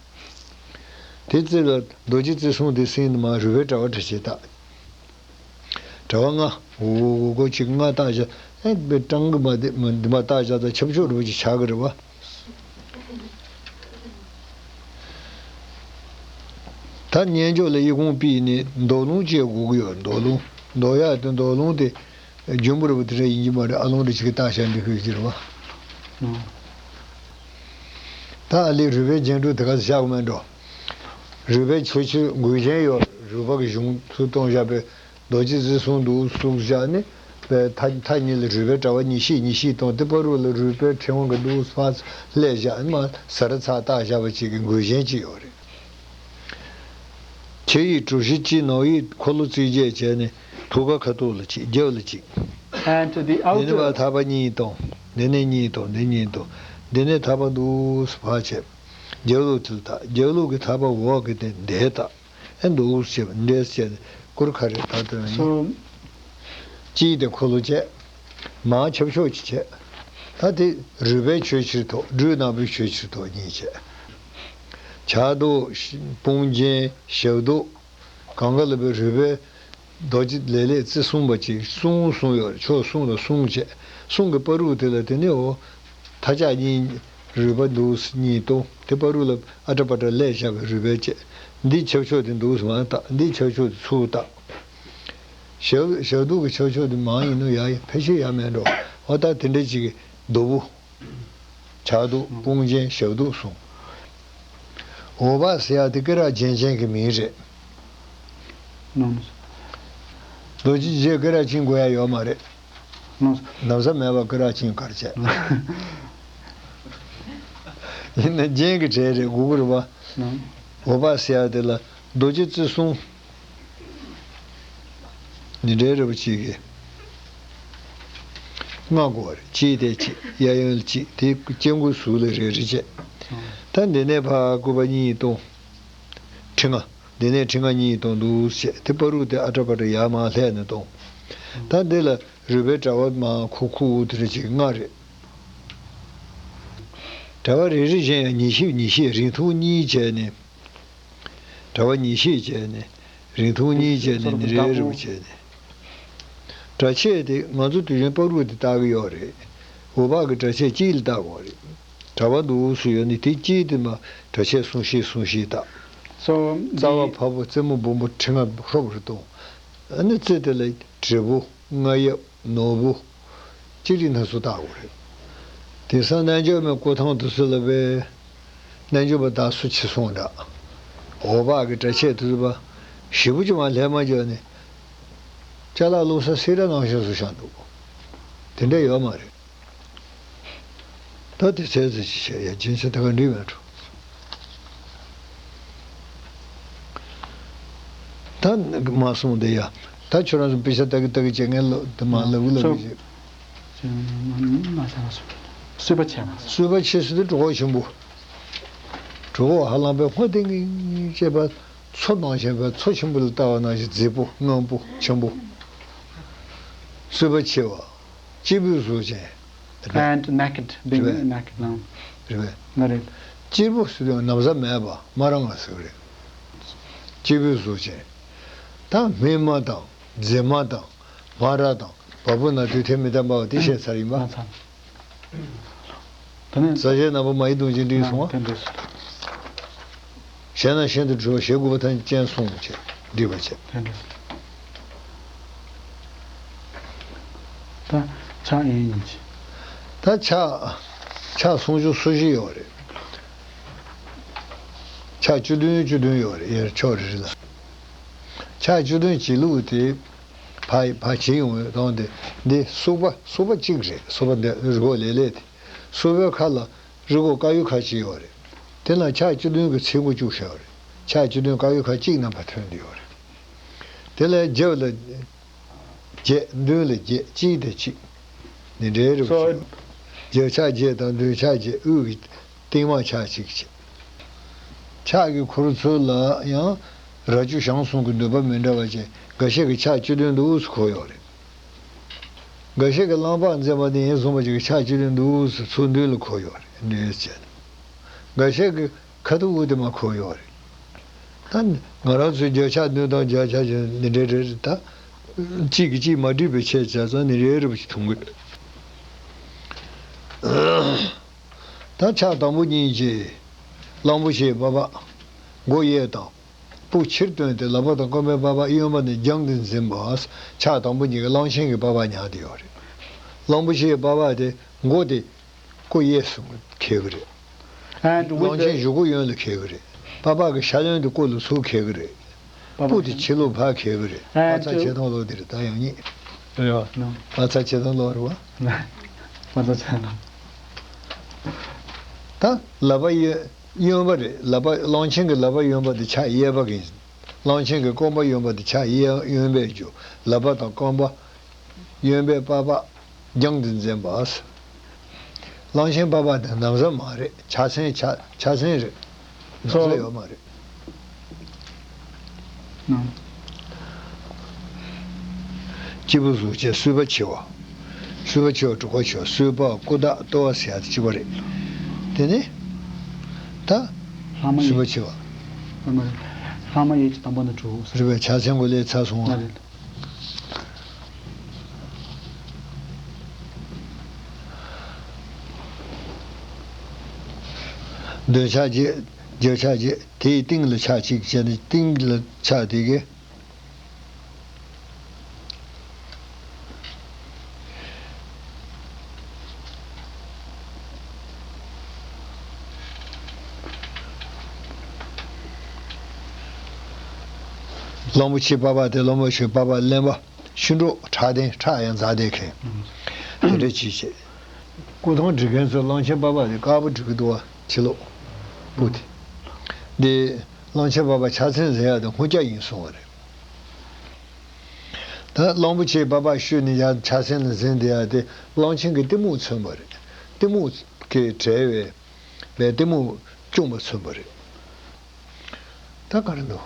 དེ་རྩིས་ལ་རྡོ་རྗེ་རྩིབས་གསུམ་དེ་ཟིན་ནས་མར་རུས་པའི་དྲ་བ་འདྲ་བྱེད་ད། དྲ་བ་ལྔ། འུ་འུ་འུ་གོ་གཅིག་ལྔ་བཏགས་བཞག་ཨེ་དཔེ་སྤྲང་གི་མ་བདེ་མ་འདི་མ་བཏགས་བཞག་ད་ཆབ་ཆོག་རུ་ཅིག་ཆགས་ཀྱི་རེད་བ། ད་སྙན་འཇོག་ལ་ཡི་གུང་པི་ནི་མདོ་ལུང་ཅེས་དགོས་ཀྱི་ཡོད། མདོ་ལུང་། མདོ་ཡག་དེ་མདོ་ལུང་དེ་རྒྱུན་པར་བུ་དེ་འདྲ་ཡིན་གྱི་མ་རེད། ཨ་ལུང་རེ་ཅིག་གི་བཏགས་བཞག་འདི་ཁུལ་གྱི་རེད་བ། ད་ཨ་ལས་རུས་པའི་རྒྱན་དྲུག་དེ་ག་བཞག་མེད་འགྲོ། རུས་པའི་ཆོས་ཕྱིར་མགུལ་ཅན་ཡོད། རུས་པ་གི་གཞུང་ཚུར་གཏོང་བཞག་པའི་རྡོ་རྗེ་རྩིབས་གསུམ་འདུག་གཟུགས་བཞག་ནས་པའི་མཐའ་མཐའ་གཉིས་ལ་རུས་པའི་དྲ་བ་ཉིས་བཞི་ཉིས་བཞི་གཏོང་དེ་བར་རུ་ལ་རུས་པའི་ཕྲེང་བ་གི་འདུག་ཕར་ལས་བཞག་ནས་མར་ཟ་ར་ཚག་བཏགས་བཞག་པ་ཅིག་གི་མགུལ་ཅན་ཅིག་ཡོད་རེད། ཕྱི་ཡི་གྲུ་བཞི་སྤྱི་ནང་ཡི་འཁོར་ལོ་རྩིབས་བརྒྱད་བྱས་ནས་ཐུགས་ཀ་ཁ་ཐུག་ལ་གཅིག་རྒྱབ་ལ་གཅིག And to the འདི་ནས་outer. ཕར་ཐག་པ་གཉིས་གཏོང་། འདི་ནས་གཉིས་གཏོང་། འདི་གཉིས་གཏོང་། འདི་ནས་ཐག་པ་འདུག་སེ་ཕར་བྱས། རྒྱབ་ལོགས་དེ་ལ་བཏགས། རྒྱབ་ལོགས་ཀྱི་ཐག་པ་འོག་གི་དེ་འདས་བཏགས། ཨེ་འདུག་སེ་བྱས་པ་འདྲེས་བྱས་ནས་སྐུར་ཁ་རེ་བཏགས་དོན་ཡིན། So སྤྱི་དེ་འཁོར་ལོ་བྱས། མར་ཆབ་ཆོག་ཅིག་བྱས། ད་དེ་རུས་པའི་ཆོས་ཕྱིར་ཐོགས། སྦྲུལ་ནག་པོའི་ཆོས་ཕྱིར་ཐོགས་གཉིས་བྱས། ཕྱག་རྡོར། དཔུང་རྒྱན། ཞབས་རྡོ། གང་ག་ལ་བའི་རུས་པའི་རྡོ་རྗེ་ལེ་ལེ་རྩེ་གསུམ་པ་ཅིག་གསུམ་གསུམ་ཡོད་རེད། ཕྱོགས་གསུམ་ལ་གསུམ་བྱས། གསུམ་གྱི་བར་རུ་དེ་ལ་དེ་ནི་འོ། མཐའ་ལྕགས་གཉིས་རུས་པ་འདུག་སེ་གཉིས་གཏོང་། དེ་བར་རུ་ལ་ཨ་ཏྲ་པ་ཏྲ་ལས་བཞག་པའི་རུས་པའི་བཅད། འདི་ཆབ་ཆོག་དེ་འདུག་སེ་མར་བཏགས། འདི་ཆབ་ཆོག་དེ་ཚུར་བཏགས། ཞབས་ཞབས་རྡོ་གི་ཆབ་ཆོག་དེ་མར་ཡིན་ནོ་ཡ་ཡིན། ཕལ་ཆེར་ཡ་མེད་འགྲོ། འོ་ད་དེ་འདྲ་ཅིག་གི་རྡོ་བུ། ཕྱག་རྡོར། དཔུང་རྒྱན། ཞབས་རྡོར་གསུམ། འོ་བ་ཟེར་ཡ་དེ་སྐེ་རགས་རྒྱན་ཅན་གྱི་མིང་རེད། རྡོ་རྗེ་རྗེ་སྐེ་རགས་བཅིངས་དགོས་ཡ་ཡོད་མ་རེད། ལོངས། ན་བཟའ་མེད་པར་སྐེ་རགས་བཅིངས་ག་རེ་བྱས། ཡིན་ན་རྒྱན་གྱི་གྲས་རེད་དགོས་ཀྱི་རེད་པ། ལོངས། འོ་བ་ཟེར་ཡ་དེ་ལ་རྡོ་རྗེ་རྩེ་གསུམ། ནི་འབྲས་རིན་པོ་ཆེ་གི་ལྔ་དགོས་པ་རེད། གཅིག་དེ་གཅིག་གཡས་གཡོན་ལ་གཅིག་དེ་སྐྱེ་དགུའི་གཟུགས་ལ་རེ་རེ་བྱས། ད་འདི་ནས་ཕར་སྐུད་པ་གཉིས་གཏོང་། ཁྲི་ལྔ། འདི་ནས་ཁྲི་ལྔ་གཉིས་གཏོང་འདུག་བྱས། དེ་བར་རུ་དེ་ཨ་ཏྲ་པ་ཏྲ་ཡར་མར་ལྷས་ནས་གཏོང་། ད་འདི་ལ་རུས་པའི་དྲ་བ་མར་ཁུག་ཁུག་དེ་འདྲ་ཅིག་ལྔ་རེད། དྲ་བ་རེ་རེ་བཞིན་ཡང་ཉིས་བཞི་ཉིས་བཞི་རིང་ཐུང་གཉིས་བྱས་ནས། དྲ་བ་ཉིས་བཞི་བྱས་ནས་རིང་ཐུང་གཉིས་བྱས་ནས་ནི་རེ་རེ་བྱས་ནས། དྲ་ཕྱེད་དེ་ང་ཚོ་དུས་རྒྱུན་པགས་རུ་དེ་བཏགས་ཀྱི་ཡོད་རེད། འོ་བག་གི་དྲ་ཕྱེད་གཅིག་ལ་བཏགས་དགོས་རེད། དྲ་བ་འདུག་སུ་ཡོད་ནི་དེ་གཅིག་དེ་མ་དྲ་ཕྱེད་གསུམ་བཞི་གསུམ་བཞི་བཏགས། So རྩ་བ་the ཕར་བུ་རྩེ་མོ་སྦོམ་པོ་ཁྲི་ལྔ་ཧྲོབ་རེ་གཏོང་། ཨ་ནི་རྩེ་དེ་ལ་དྲིལ་བུ། རྔ་ཡབ། ནོར་བུ། ཅི་རིགས་སྣ་ཚོགས་བཏགས་དགོས་རེད། དེང་སང་རྣལ་འབྱོར་མའི་སྐུ་ཐང་དུ་སུ་ལ་བས། རྣལ་འབྱོར་པ་དག་སུ་ཕྱི་སོང་འདྲ། འོ་བག་གི་དྲ་ཕྱེད་དུ་སུ་བ། ཞིབ་པོ་ཅིག་མ་ལྷས་མ་འཇོག་ནས། ཅ་ལག་བླུགས་ས་སི་ར་ནང་བཞིན་བཟོ་བཞག་འདུག་དེ་འདྲ་ཡོད་མ་རེད། ད་དེ་ཚད་ཚོད་ཅིག་བྱས་ཡ་རྒྱུན་ཆད་ད་ག་འགྲིག་མེད་འགྲོ། ད་མ་སོང་དེ་ཡ། ད་ཁྱོད་རང་ཚོ་དཔེ་ཆ་ལྟ་གི་ལྟ་གི་བྱེད་མཁན་ལོ་དེ་མ་ལབ་གི་ལབ་གི་བྱེད། གསུས་པ་ཆེ་མ་སོང་། གསུས་པ་ཆེ་ཟེར་དུས་གྲོད་ཁོག་ཆེན་པོ། གྲོད་ཁོག་ཧ་ལམ་པའི་སྔོ་ལྡིང་ཅེས་པ་མཚོ་ནང་བཞིན་པའི་མཚོ་ཆེན་པོ་ལ་ལྟ་བ་ནང་བཞིན་མཛེས་པོ་རྔམ་པོ་ཆེན་པོ། གསུས་པ་ཆེ་བ། སྐྱེས་བུའི་གཟུགས་ཅན། And naked, being རེད་པས། Naked ལང་། རེད་པས། ང་རེད། སྐྱེས་བུ་ཟེར་དུས་ན་བཟའ་མེད་པ་མ་རང་ང་ཟེར་གི་རེད། སྐྱེས་བུའི་གཟུགས་ཅན། ད་སྨིན་མ་དང་མཛེས་མ་དང་། མ་ར་དང་བ་སྤུ་ན་དུས་མཐའི་མི་ལྡན་པའོ་དེ་བཤད་ཚར་ཡིན་པ། ད་ནི་རྩ་ཆེན་རྣམ་པ་མ་ཡི་དུང་ཅན་འདྲིས་སོང་བ། དེ་འདྲ་སོང་། གཞན་ན་གཞན་དུ་འགྲོ་བ་ཞེ་དགུ་པ་ཐམས་ཅད་སོང་བྱས་འདྲིས་པ་བྱས། དེ་འདྲ་སོང་། ད་ཕྱག་ཡིན་ཡིན་གྱི། ད་ཕྱག་ཕྱག་སུམ་ཅུ་སོ་བཞི་ཡོད་རེད། ཕྱག་བཅུ་བདུན་བཅུ་བདུན་ཡོད་རེད་ཡར་ཕྱོགས་རེ་རེ་ལ། ཕྱག་བཅུ་བདུན་གྱི་ལུགས་དེ། ཕ་ཕ་བྱེད་ཡོང་བའི་དོན་དེ། འདི་སོག་པ་སོག་པ་གཅིག་རེད། སོག་པ་འདི་རི་བོ་ལེ་ལེ་དེ། སོག་པའི་ཁ་ལ་རི་བོ་དཀར་ཡོལ་ཁ་གཅིག་ཡོད་རེད། དེ་ལ་ཕྱག་བཅུ་བདུན་གྱི་ཚིགས་པོ་བཅུ་བཞག་ཡོད་རེད། ཕྱག་བཅུ་བདུན་དཀར་ཡོལ་ཁ་གཅིག་རྣམ་པ་ཐོན་གྱི་ཡོད་རེད། དེ་ལ་རྒྱབ་ལ་བརྒྱད། མདུན་ལ་བརྒྱད། གཅིག་དང་གཅིག་ནི་འབྲས་རུ། So རྒྱབ་ཕྱག་བརྒྱད་དང་མདུན་ཕྱག་བརྒྱད། དབུས་ཀྱི་སྟེང་མ་ཕྱག་གཅིག་བྱས། ཕྱག་གི་འཁོར་ཚུལ་ལ་ཡང་རྭ་ཅོ་ཞང་གསུམ་གྱི་ནུས་པ་མི་འདྲ་བ་ཅན་འགའ་ཤས་ཀྱིས་ཕྱག་བཅུ་བདུན་འདུག་སེ་གོ་ཡོད་རེད། འགའ་ཤས་ཀྱིས་གླང་པ་མཛེས་མ་དེ་ཡིན་གསུངས་པ་ཅིག་གིས་ཕྱག་བཅུ་བདུན་འདུག་སེ་ཚུར་མདུན་ལ་གོ་ཡོད་རེད། འདྲེས་བྱས་ནས། འགའ་ཤས་ཀྱི་ཁ་ཐུག་དབུ་དེ་མ་ཁུར་ཡོད་རེད། ད་ང་རང་ཚོའི་བརྗོད་བྱ་འདོན་སྟངས་བརྗོད་བྱ་བྱས་ནི་འདྲ་རེད། ད་གཅིག་གིས་གཅིག་མ་འགྲིག་པའི་ཆེད་བྱས་ཙང་ནི་རེ་རེ་བཞིན་ཐུང་གི་རེད། ད་ཕྱག་དང་པོ་གཉིས་ཀྱིས་གླང་པོ་ཆེའི་པགས་པ་མགོ་གཡས་དང་། སྤུ་ཕྱིར་བཏོན་ཏེ་ལག་པ་དང་རྐང་པའི་པགས་པ་གཡོན་པ་ནས་རྒྱང་དུ་འཛིན་པ། ཕྱག་དང་པོ་གཉིས་ཀྱིས་གླང་ཆེན་གྱི་པགས་པ་ཉར་ཏེ་ཡོད་རེད། གླང་པོ་ཆེའི་པགས་པ་དེ་མགོ་དེ་སྐུ་གཡས་སུ་འཁེལ་གྱི་རེད། And with གླང་ཆེན་གཞུག་གུ་གཡོན་ལ་འཁེལ་གྱི་རེད། པགས་པ་གི་ཤ་གཡོན་དེ་སྐུ་ལ་ཚུར་འཁེལ་གྱི་རེད། པགས་པ་སྤུ་དེ་ཕྱི་ལོགས་ཕར་འཁེལ་གྱི་རེད། And པགས་ཚག་ཆེ་ཐང་ལོ་དེ་རེད། ད་ཡང་ཉིད་རེད་བ། No. པགས་ཚག་ཆེ་ཐང་ལོ་རེད་བ། པགས་ཚག་ཆེ་ཐང་ལོ། ད་ལག་པ་གཡོན་གཡོན་པ་རེད། ལག་པ་གླང་ཆེན་གྱི་ལག་པ་གཡོན་པ་དེ་ཕྱག་གཡས་པ་གི་ཡིན། གླང་ཆེན་གྱི་རྐང་པ་གཡོན་པ་དེ་ཕྱག་གཡས་གཡོན་པས་རྒྱུ། ལག་པ་དང་རྐང་པ་གཡོན་པས་པགས་པ་རྒྱང་དུ་འཛིན་པ། གླང་ཆེན་པགས་པ་དེ་ན་བཟའ་མ་རེད། ཕྱག་མཚན་ཕྱག་ཕྱག་མཚན་རེད། ན་བཟའ་ཡོད་མ་རེད། སྐྱེས་བུ་གཟུགས་ཅན་གསུས་པ་ཆེ་བ། གསུས་པ་ཆེ་བ་དྲུག་པ་ཆེ་བ། གསུས་པ་སྐུ་དག་ལྟོ་བ་ཟེར་ཡ་དེ་གཅིག་པ་རེད། དེ་ནས་ད་ལྷག་མ་གསུས་པ་ཡོད་ཆེ་བ། ལྷག་མ་ཡོད་ལྷག་མ་ཡོད་ཀྱི་དང་པོ་ནས་དྲུག་རེད་པས། ཕྱག་མཚན་གོ་ལས་ཚར་སོང་བ། ལ་རེད། འདོད་ཆགས་བརྗེད། འདོད་ཆགས་བརྗེད། དེའི་སྟེང་ལ་ཆགས་གཅིག་བྱས་ནས་སྟེང་ལ་ཆགས་དེ་གི། གླང་པོ་ཆེའི་པགས་པ་དེ་གླང་པོ་ཆེའི་པགས་པ་གླེན་པ། ཤིང་འབྲོག་ཁྲག་ལྡན་ཁྲག་ཡང་འཛག་བསྡད་མཁན། དེ་འདྲ་ཅིག་བྱས། སྐུ་ཐང་སྒྲིག་མཁན་ཚོས་གླང་ཆེན་པགས་པ་དེ་དཀར་པོ་སྒྲིག་གི་འདུག་བ། ཕྱི་ལོགས་སྤུ་དེ། འདི་གླང་ཆེན་པགས་པ་ཕྱག་མཚན་འཛིན་ཡག་དེ་སྔོ་སྐྱ་ཡིན་གསུང་བ་རེད། ད་གླང་པོ་ཆེའི་པགས་པ་བཤུས་ནས་ཡར་ཕྱག་མཚན་ལ་འཛིན་བསྡད་ཡག་དེ་གླང་ཆེན་གྱི་གཏི་མུག་མཚོན་པ་རེད། གཏི་མུག་གིས་བྲེལ་བའི་པའི་གཏི་མུག་བཅོམ་པ་མཚོན་པ་རེད། ད་ག་རེ་འདུག་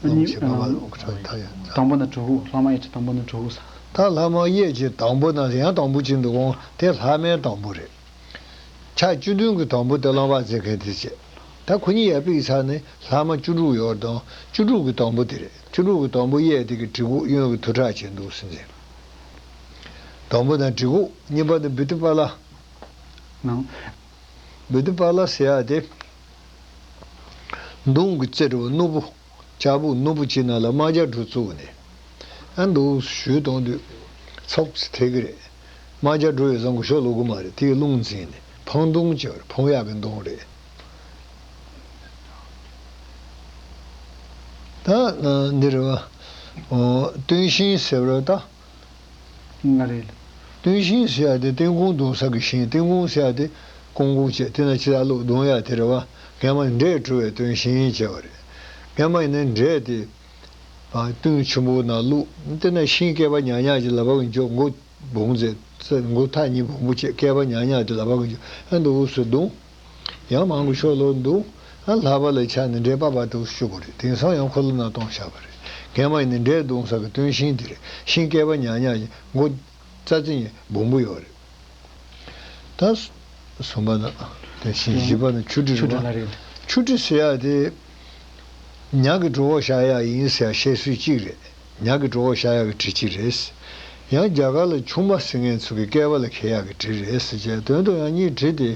གླང་ཆེན་པགས་པ་ལོག་ཁྲ་ད་ཡང་། དང་པོ་ན་གྲུ་གུ། ལྷག་མ་ཡོད་ཀྱི་དང་པོ་ན་གྲུ་གུ་ས། ད་ལྷག་མ་ཡོད་ཀྱི་དང་པོ་ན་ཡང་དང་པོ་ཅིག་འདུག་གོང་དེ་ལྷག་མའི་དང་པོ་རེད། ཕྱག་བཅུ་བདུན་གྱི་དང་པོ་དེ་གླང་པོ་ཆེ་འཛིན་མཁན་དེ་བྱས། ད་ཁོ་གཉིས་ཡར་ཕུད་ཚར་ནས་ལྷག་མ་བཅུ་དྲུག་ཡོད་དང་བཅུ་དྲུག་གི་དང་པོ་དེ་རེད། བཅུ་དྲུག་གི་དང་པོ་གཡས་དེ་གི་གྲི་གུག་གཡོན་གྱི་ཐུགས་ཁྲག་བྱས་འདུག་ཟེར་མཁན། དང་པོ་དང་གྲི་གུག་གཉིས་པ་དེ་བི་ཏི་པ་ལ། ནང་། བི་ཏི་པ་ལ་ཟེར་ཡག་དེ། མདུང་གི་རྩེ་འདྲ་བོ་ནོར་བུ། ལྕགས་སྦུག་ནོར་བུ་གཅིག་ནང་ལ་དམར་སྐྱ་འབྲུ་བཙུགས་ནས། ཨ་འདུག་ཞུས་གཏོང་དུས། ཚོགས་སུ་ཐེག་གི་རེད། དམར་སྐྱ་འབྲུ་ཡོད་ཙང་གུ་ཤོག་ལོག་གི་མ་རེད། དེའི་རླུང་འཛིན་ནས་འཕང་མདུང་བྱས་པ་རེད། འཕང་ཡག་གི་མདུང་རེད། ད་འདི་རེད་བ། ཨོ། སྟོན་ཤིང་ཟེར་བ་རེད་ད། ང་རེད། སྟོན་ཤིང་ཟེར་ཡག་དེ་སྟོན་ཁུང་བརྡུང་ས་གི་ཤིང་། སྟོན་ཁུང་ཟེར་ཡག་དེ་ཀོང་ཀོང་བྱས་དེ་ན་ཕྱི་ལ་བླུགས་བརྡུང་ཡག་དེ་རེད་བ། སྔན་མ་འབྲས་བཀྲུ་བའི་སྟོན་ཤིང་བྱས་པ་རེད། སྔན་མ་ཡིན་ན་འབྲས་དེ་བ་སྟོན་ཆུན་པོ་ན་བླུགས། དེ་ན་ཤིང་སྐེད་པ་ཉག་ཉག་ཅིག་ལག་པ་གིས་འཇོག་མགོ་སྦོམ་ཙེ་ཙེ་མགོ་ཐག་གཉིས་སྦོམ་པོ་བྱས་སྐེད་པ་ཉག་ཉག་དེ་ལག་པ་གིས་འཇོག་ཨ་འདུག་སེ་བརྡུང་། ཡང་མང་གི་ཤོག་ལོག་འདུག་ཨ་ལྷག་པ་ལ་ཆགས་ནས་འབྲས་པགས་པ་དུ་བཅུག་གི་རེད། དེང་སང་ཡང་འཁོར་ལོ་ནང་གཏོང་བཞག་པ་རེད། སྔན་མ་ཡིན་ན་འབྲས་བརྡུང་ས་གི་སྟོན་ཤིང་དེ་རེད། ཤིང་སྐེད་པ་ཉག་ཉག་ཅིག་མགོ་རྩ་རྩི་ཡིན་སྦོམ་པོ་ཡོད་རེད། ད་གསུམ་པ་ན་དེ་བཞིན་བཞི་པ་ན་ཆུ་དྲི་ཆུ་དྲི་རེད་ལ་བ། རེད། ཆུ་དྲི་ཟེར་ཡག་དེ། ཉ་གི་གྲོད་ཁོག་བཤའ་ཡག་ཡིན་ཟེར་ཡག་བཤད་སྲོལ་གཅིག་རེད། ཉ་གི་གྲོད་ཁོག་བཤའ་ཡག་གི་དྲི་གཅིག་རེད། ཡང་རྒྱ་གར་ལ་ཆུང་མ་ཟེར་མཁན་ཚོ་གི་སྐེད་པ་ལ་འཁེལ་ཡག་གི་དྲི་རེད་ཟེར་བྱས། དོན་དུ་ཡང་གཉིས་དྲི་དེ་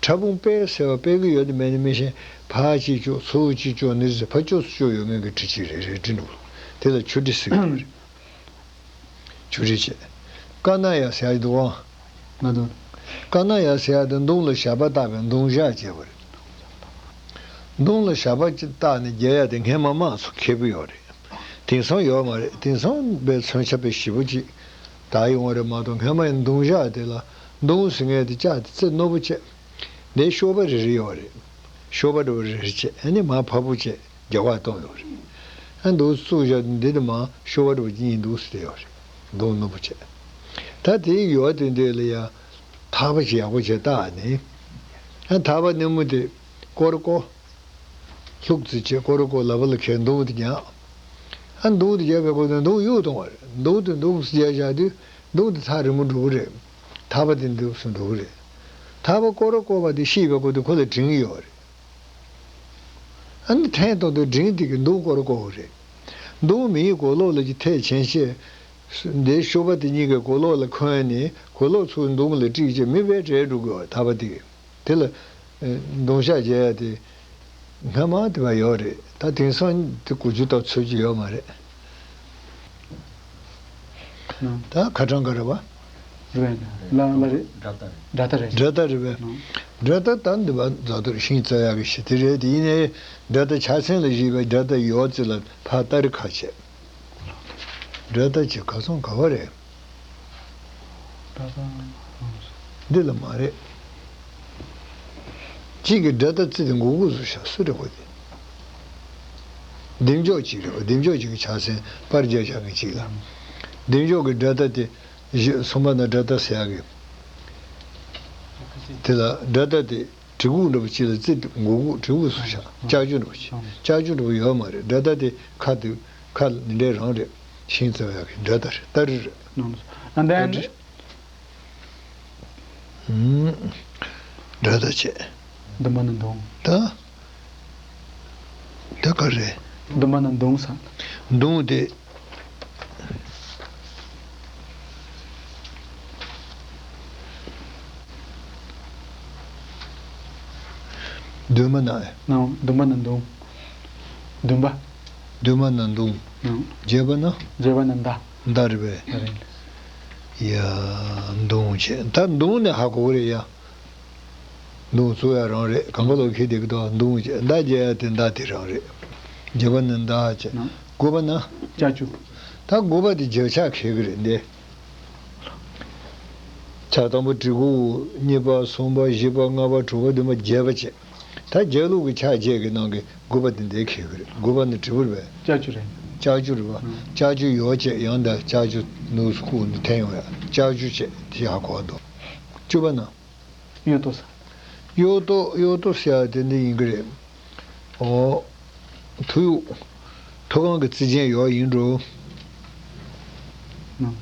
ཕྲ་ཕུང་པེ་ཟེར་བ་པེ་གི་ཡོད་དེ་མེད་ནི་མི་ཤེས། ཕར་གཅིག་བཅུག་ཚུར་གཅིག་བཅུག་ནི་ཟེར་ཕར་བཅུག་ཚུར་བཅུག་ཡོད་མཁན་གི་དྲི་གཅིག་རེད། རེད་དྲི་འདུག་དེ་ལ་ཆུ་དྲི་ཟེར་གི་རེད། ཆུ་དྲི་བྱས། ཀ་ན་ཡ་ཟེར་ཡག་འདུག་ཨང་། ང་དང་། ཀ་ན་ཡ་ཟེར་ཡག་དེ་མདུང་ལ་ཞགས་པ་བཏགས་པའི་མདུང་ཞགས་བྱས་པ་རེད། མདུང་ལ་ཞགས་པ་ཅིག་བཏགས་ནས་རྒྱག་ཡག་དེ་སྔན་མ་མང་ཚོ་མཁས་པོ་ཡོད་རེད། དེང་སང་ཡོད་མ་རེད། དེང་སང་པའི་མཚོན་ཆ་དཔེ་ཞིབ་པོ་ཅིག་དར་ཡོང་བ་རེད་མ་གཏོགས། སྔན་མ་ཡི་མདུང་ཞགས་དེ་ལ་མདུང་ཟེར་མཁན་དེ་ལྕགས་དེ་རྩེ་རྣོ་པོ་བྱས། དེ་གཤོག་པ་རེ་རེ་ཡོད་རེད། གཤོག་པ་འདྲ་བོ་རེ་རེ་བྱས། ཨ་ནི་མར་ཕར་བུ་བྱས། རྒྱབ་ཁར་གཏོང་ཡོད་རེད། ཨ་འདུག་བཙུགས་བཞག་འདི་དེ་མར་གཤོག་པ་འདྲ་བོ་གཉིས་འདུག་སེ་ཡོད་རེད། མདུང་རྣོན་པོ་བྱས། ད་དེའི་ཡོལ་དེ་འདི་ལ་ཡ་ཐག་པ་ཞིག་ཡག་པོ་བྱས་བཏགས་ནས། ཨ་ཐག་པ་སྣེ་མོ་དེ་ཀོ་རེ་ཀོ། ལྷུག་ཙི་བྱས་ཀོ་རེ་ཀོ་ལག་པ་ལ་འཁྱེར་མདུང་དེ་ཉག་ཨ་མདུང་དེ་རྒྱབ་པའི་སྐོར་དུ་མདུང་གཡུག་གཏོང་བ་རེད། མདུང་དེ་འདུག་སེ་རྒྱབ་བཞག་དུས་མདུང་དེ་ཐག་རིང་པོ་འགྲོ་གི་རེད། ཐག་པ་དེ་འདུག་སེ་འགྲོ་གི་རེད། ཐར་པ་སྐོར་ར་བསྐོར་བ་དེ་ཤེས་པའི་སྐོར་དེ་ཁོ་ལ་དྲན་གྱི་ཡོད་རེད། ཨ་ནི་ཐེངས་དང་དུ་དྲན་དེ་གི་མདུང་སྐོར་ར་བསྐོར་བ་རེད། མདུང་མི་ཡི་གོ་ལོག་ལ་ཅིག་ཐེ་ཆེན་ཤེས། འདིའི་ཤུག་པ་དེ་གཉིས་ཀའི་གོ་ལོག་ལ་འཁོན་ནས་གོ་ལོག་ཚུར་མདུང་ལ་དཀྲིས་བྱས་མི་བས་བྲལ་འགྲོ་དགོས་པ་ཐར་པ་དེ་གི། དེ་ལ། ཨེ། མདུང་ཤ་བརྒྱབ་ཡ་དེ། སྔ་མ་དེ་བ་ཡོད་རེད། ད་དེང་སང་དེ་གོ་རྒྱུ་དང་ཚོད་ཀྱི་ཡོད་མ་རེད། ནང་། ད་ཁ་གྲངས་ག་རེད་བ། རེད། ལ་ལ་རེད། སྒྲ་རྟགས་རེད། སྒྲ་རྟགས་རེད། སྒྲ་རྟགས་རེད་པས། ནང་། སྒྲ་རྟགས་ད་འདི་བ་རྫ་ཐོར་ཤིང་རྩ་ཡག་གི་ཞིག་དེ་རེད། དེ་ཡིན་ནའི་སྒྲ་རྟགས་ཕྱག་མཚན་ལ་བཞེས་པའི་སྒྲ་རྟགས་ཡོད་ཚེ་ལ་ཕ་སྟ་རི་ཁ་བྱས། སྒྲ་རྟགས་ཀྱི་ག་སོང་ག་བ་རེད། འདི་ལ་མ་རེད། གཅིག་གི་སྒྲ་རྟགས་རྩི་དེ་མགོ་གུག་སུ་བཞག་སུ་རེད་གོ་དེ། བདེ་མཆོག་གཅིག་རེད་བ། བདེ་མཆོག་གཅིག་གི་ཕྱག་མཚན་པར་རྒྱག་བྱ་གི་གཅིག་ལ། བདེ་མཆོག་གི་སྒྲ་རྟགས་དེ་བཞི་གསུམ་པ་ན་སྒྲ་རྟགས་ཟེར་ཡག་གི། དེ་ལ་སྒྲ་རྟགས་དེ་གྲི་གུག་འདྲ་པོ་གཅིག་ལ་རྩི་མགོ་གུག་གྲི་གུག་སུ་བཞག་ལྕགས་ཀྱུ་འདྲ་པོ་གཅིག་ལྕགས་ཀྱུ་འདྲ་པོ་ཡོད་མ་རེད། སྒྲ་རྟགས་དེ་ཁ་དེ་ཁ་ལ་འདི་འདྲའི་རང་རེད། ཤིང་རྩ་བ་ཡག་གི་སྒྲ་རྟགས་རེད། སྟ་རི་རེད། And then སྒྲ་རྟགས་བྱས། འདུན་པ་ནི་མདུང་། ད། ད་ག་རེ། འདུན་པ་ནི་མདུང་ས། མདུང་དེ། འདུན་པ་ན། ནང་འདུན་པ་ནི་མདུང་། འདུན་པ། འདུན་པ་ན་མདུང་། ནང་། བརྒྱད་པ་ན། བརྒྱད་པ་ནི་མདའ། མདའ་རེད་པས། མདའ་རེད། ཡ། མདུང་བྱས། ད་མདུང་ནས་ཧ་གོ་གི་རེད་ཡ། མདུང་བཙུགས་ཡ་རང་རེད། གང་ག་ལོག་ཁྱེར་བསྡད་ཀྱི་འདུག་མདུང་བྱས། མདའ་རྒྱག་ཡ་དེ་མདའ་དེ་རང་རེད། བརྒྱད་པ་ནི་མདའ་བྱས། ནང་། དགུ་པ་ན། ལྕགས་ཀྱུ། ད་དགུ་པ་དེ་རྒྱག་ཕྱག་འཁེལ་གི་རེད་འདི། ཕྱག་དང་པོ་གྲི་གུག་གཉིས་པ་གསུམ་པ་བཞི་པ་ལྔ་པ་དྲུག་པ་བདུན་པ་བརྒྱད་པ་བྱས། ད་རྒྱག་ལུགས་ཀྱི་ཕྱག་རྒྱག་གི་ནང་གི་དགུ་པ་དེ་འདི་འཁེལ་གི་རེད། དགུ་པ་ནི་གྲི་གུག་རེད་པས། ལྕགས་ཀྱུ་རེད། ལྕགས་ཀྱུ་རེད་པ། ཨང་། ལྕགས་ཀྱུ་ཡོ་བྱས་ཡང་ད་ལྕགས་ཀྱུ་ནུས་སུ་བཀུག་ནས་འཐེན་ཡོང་ཡ། ལྕགས་ཀྱུ་བྱས་དེ་ཧ་གོ་བ་འདུག་བཅུ་པ་ན། གཡུ་ཏོ་ཟེར། གཡུ་ཏོ་གཡུ་ཏོ་ཟེར་ཡ་དེ་འདི་ཡིན་གི་རེད། ཨོ། ཐུ་གཡུ། ཐུ་གང་གི་རྩི་ཅན་ཡོ་ཡིན་འགྲོ། ཨང་།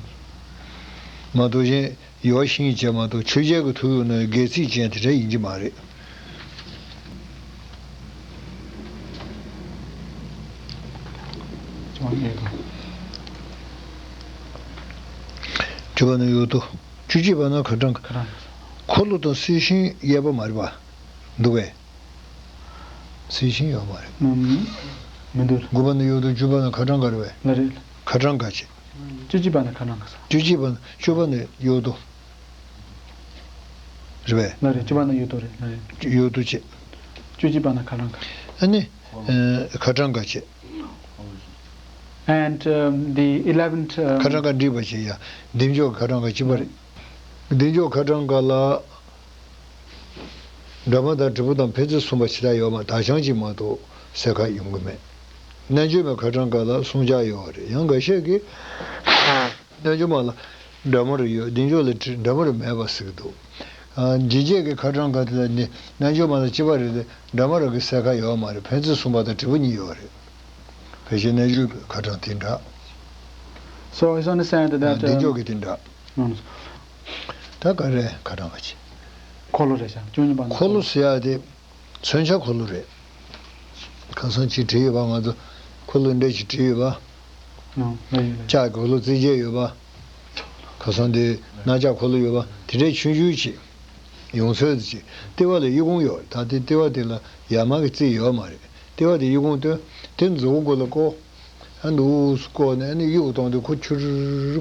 མ་གཏོགས་གཞན་ཡོ་ཤིང་བྱས་མ་གཏོགས་ཆོས་རྒྱལ་གྱི་ཐུ་གཡུ་ནི་སྒལ་ཚིགས་ཅན་དེ་འདྲ་ཡིན་གྱི་མ་རེད། བཅུ་པ་ནི་གཡུ་ཏོ། བཅུ་གཅིག་པ་ན་ཁ་གྲངས། ཁ་གྲངས། འཁོར་ལོ་དང་གསལ་ཤིང་གཡས་པ་མ་རེད་པ། འདུག་གས། གསལ་ཤིང་ཡོད་མ་རེད། ཨུམ། མི་འདུག་དགུ་པ་ནི་གཡུ་ཏོ། བཅུ་པ་ནི་ཁ་གྲངས་ག་རེད་པས། ལ་རེད། ཁ་གྲངས་ག་བྱེད། བཅུ་གཅིག་པ་ནི་ཁ་གྲངས་ག་ས། བཅུ་གཅིག་པ་ནི་བཅུ་པ་ནི་གཡུ་ཏོ། རེད་པས། ལ་རེད། བཅུ་པ་ནི་གཡུ་ཏོ་རེད། ལ་རེད། གཡུ་ཏོ་བྱེད། བཅུ་གཅིག་པ་ནི་ཁ་གྲངས་ག། ཨ་ནི། ཨ། ཁ་གྲངས་ག་བྱེད། And, um, the eleventh, um, ཁ་གྲངས་ག་འགྲིག་པ་བྱེད་ཡ། བདེ་མཆོག་ཁ་གྲངས་ག་གཅིག་པ་རེད། བདེ་མཆོག་ཁ་གྲངས་ག་ལ། སྒྲ་མ་དང་དྲིལ་བུ་དང་ཕན་ཚུན་གསུམ་པ་ཇི་ལྟར་ཡོད་མ། དག་ཞང་གཅིག་མ་གཏོགས་གསལ་ཁ་ཡོང་གི་མེད། རྣལ་འབྱོར་མའི་ཁ་གྲངས་ག་ལ་གསུམ་ཆར་ཡོད་རེད། ཡང་འགའ་ཤས་ཀྱིས་རྣལ་འབྱོར་མ་ལ་སྒྲ་མ་རུ་ཡོད། བདེ་མཆོག་ལ་དྲིལ་སྒྲ་མ་རུ་མེད་པ་ཟེར་གྱི་འདུག་ཨ། འཇིགས་བྱེད་ཀྱི་ཁ་གྲངས་ག་དེ་ལ་ནི་རྣལ་འབྱོར་མ་ལ་གཅིག་པ་རེད་དེ་སྒྲ་མ་རུ་གི་གསལ་ཁ་ཡོད་མ་རེད། ཕན་ཚུན་གསུམ་པ་དང་དྲིལ་བུ་གཉིས་ཡོད་རེད། ཕལ་ཆེར་རྣལ་འབྱོར་གྱི་ཁ་གྲངས་དེ་འདྲ། So it's understand that, བདེ་མཆོག་གི་དེ་འདྲ། ཨང་། ད་ག་རེ་ཁ་གྲངས་ག་བྱེད། འཁོར་ལོ་རེད་ཤག་བཅུ་གཉིས་པ་ནི་འཁོར་ལོ་ཟེར་ཡ་དེ་མཚོན་ཆ་འཁོར་ལོ་རེད། ཁ་སང་ཅིག་བྲིས་ཡོད་པ། ང་ཚོ་འཁོར་ལོ་འདྲ་ཅིག་བྲིས་ཡོད་པ། ཨང་། ལ་ཡོད་ལ་ཡོད། ལྕགས་འཁོར་ལོ་རྩི་བྱེད་ཡོད་པ། ཁ་སང་དེ་སྣ་ལྕགས་འཁོར་ལོ་ཡོད་པ། དེ་འདྲའི་ཆུང་ཆུང་ཅིག་ཡོང་ཚོད་ཅིག་ལྟེ་བ་ལ་གཡུ་གུམ་ཡོད། ད་དེ་ལྟེ་བ་དེ་ལ་ཡར་མར་གྱི་རྩི་ཡོད་མ་རེད། ལྟེ་བ་དེ་གཡུ་གུམ་སྟོན། དེ་མཛུབ་གུ་ལ་བཀོག་ཨ། འདུག་སེ་བཀོག་ནས་ཨ་ནི་གཡུག་བཏང་དུས་ཁོ་ཆུར་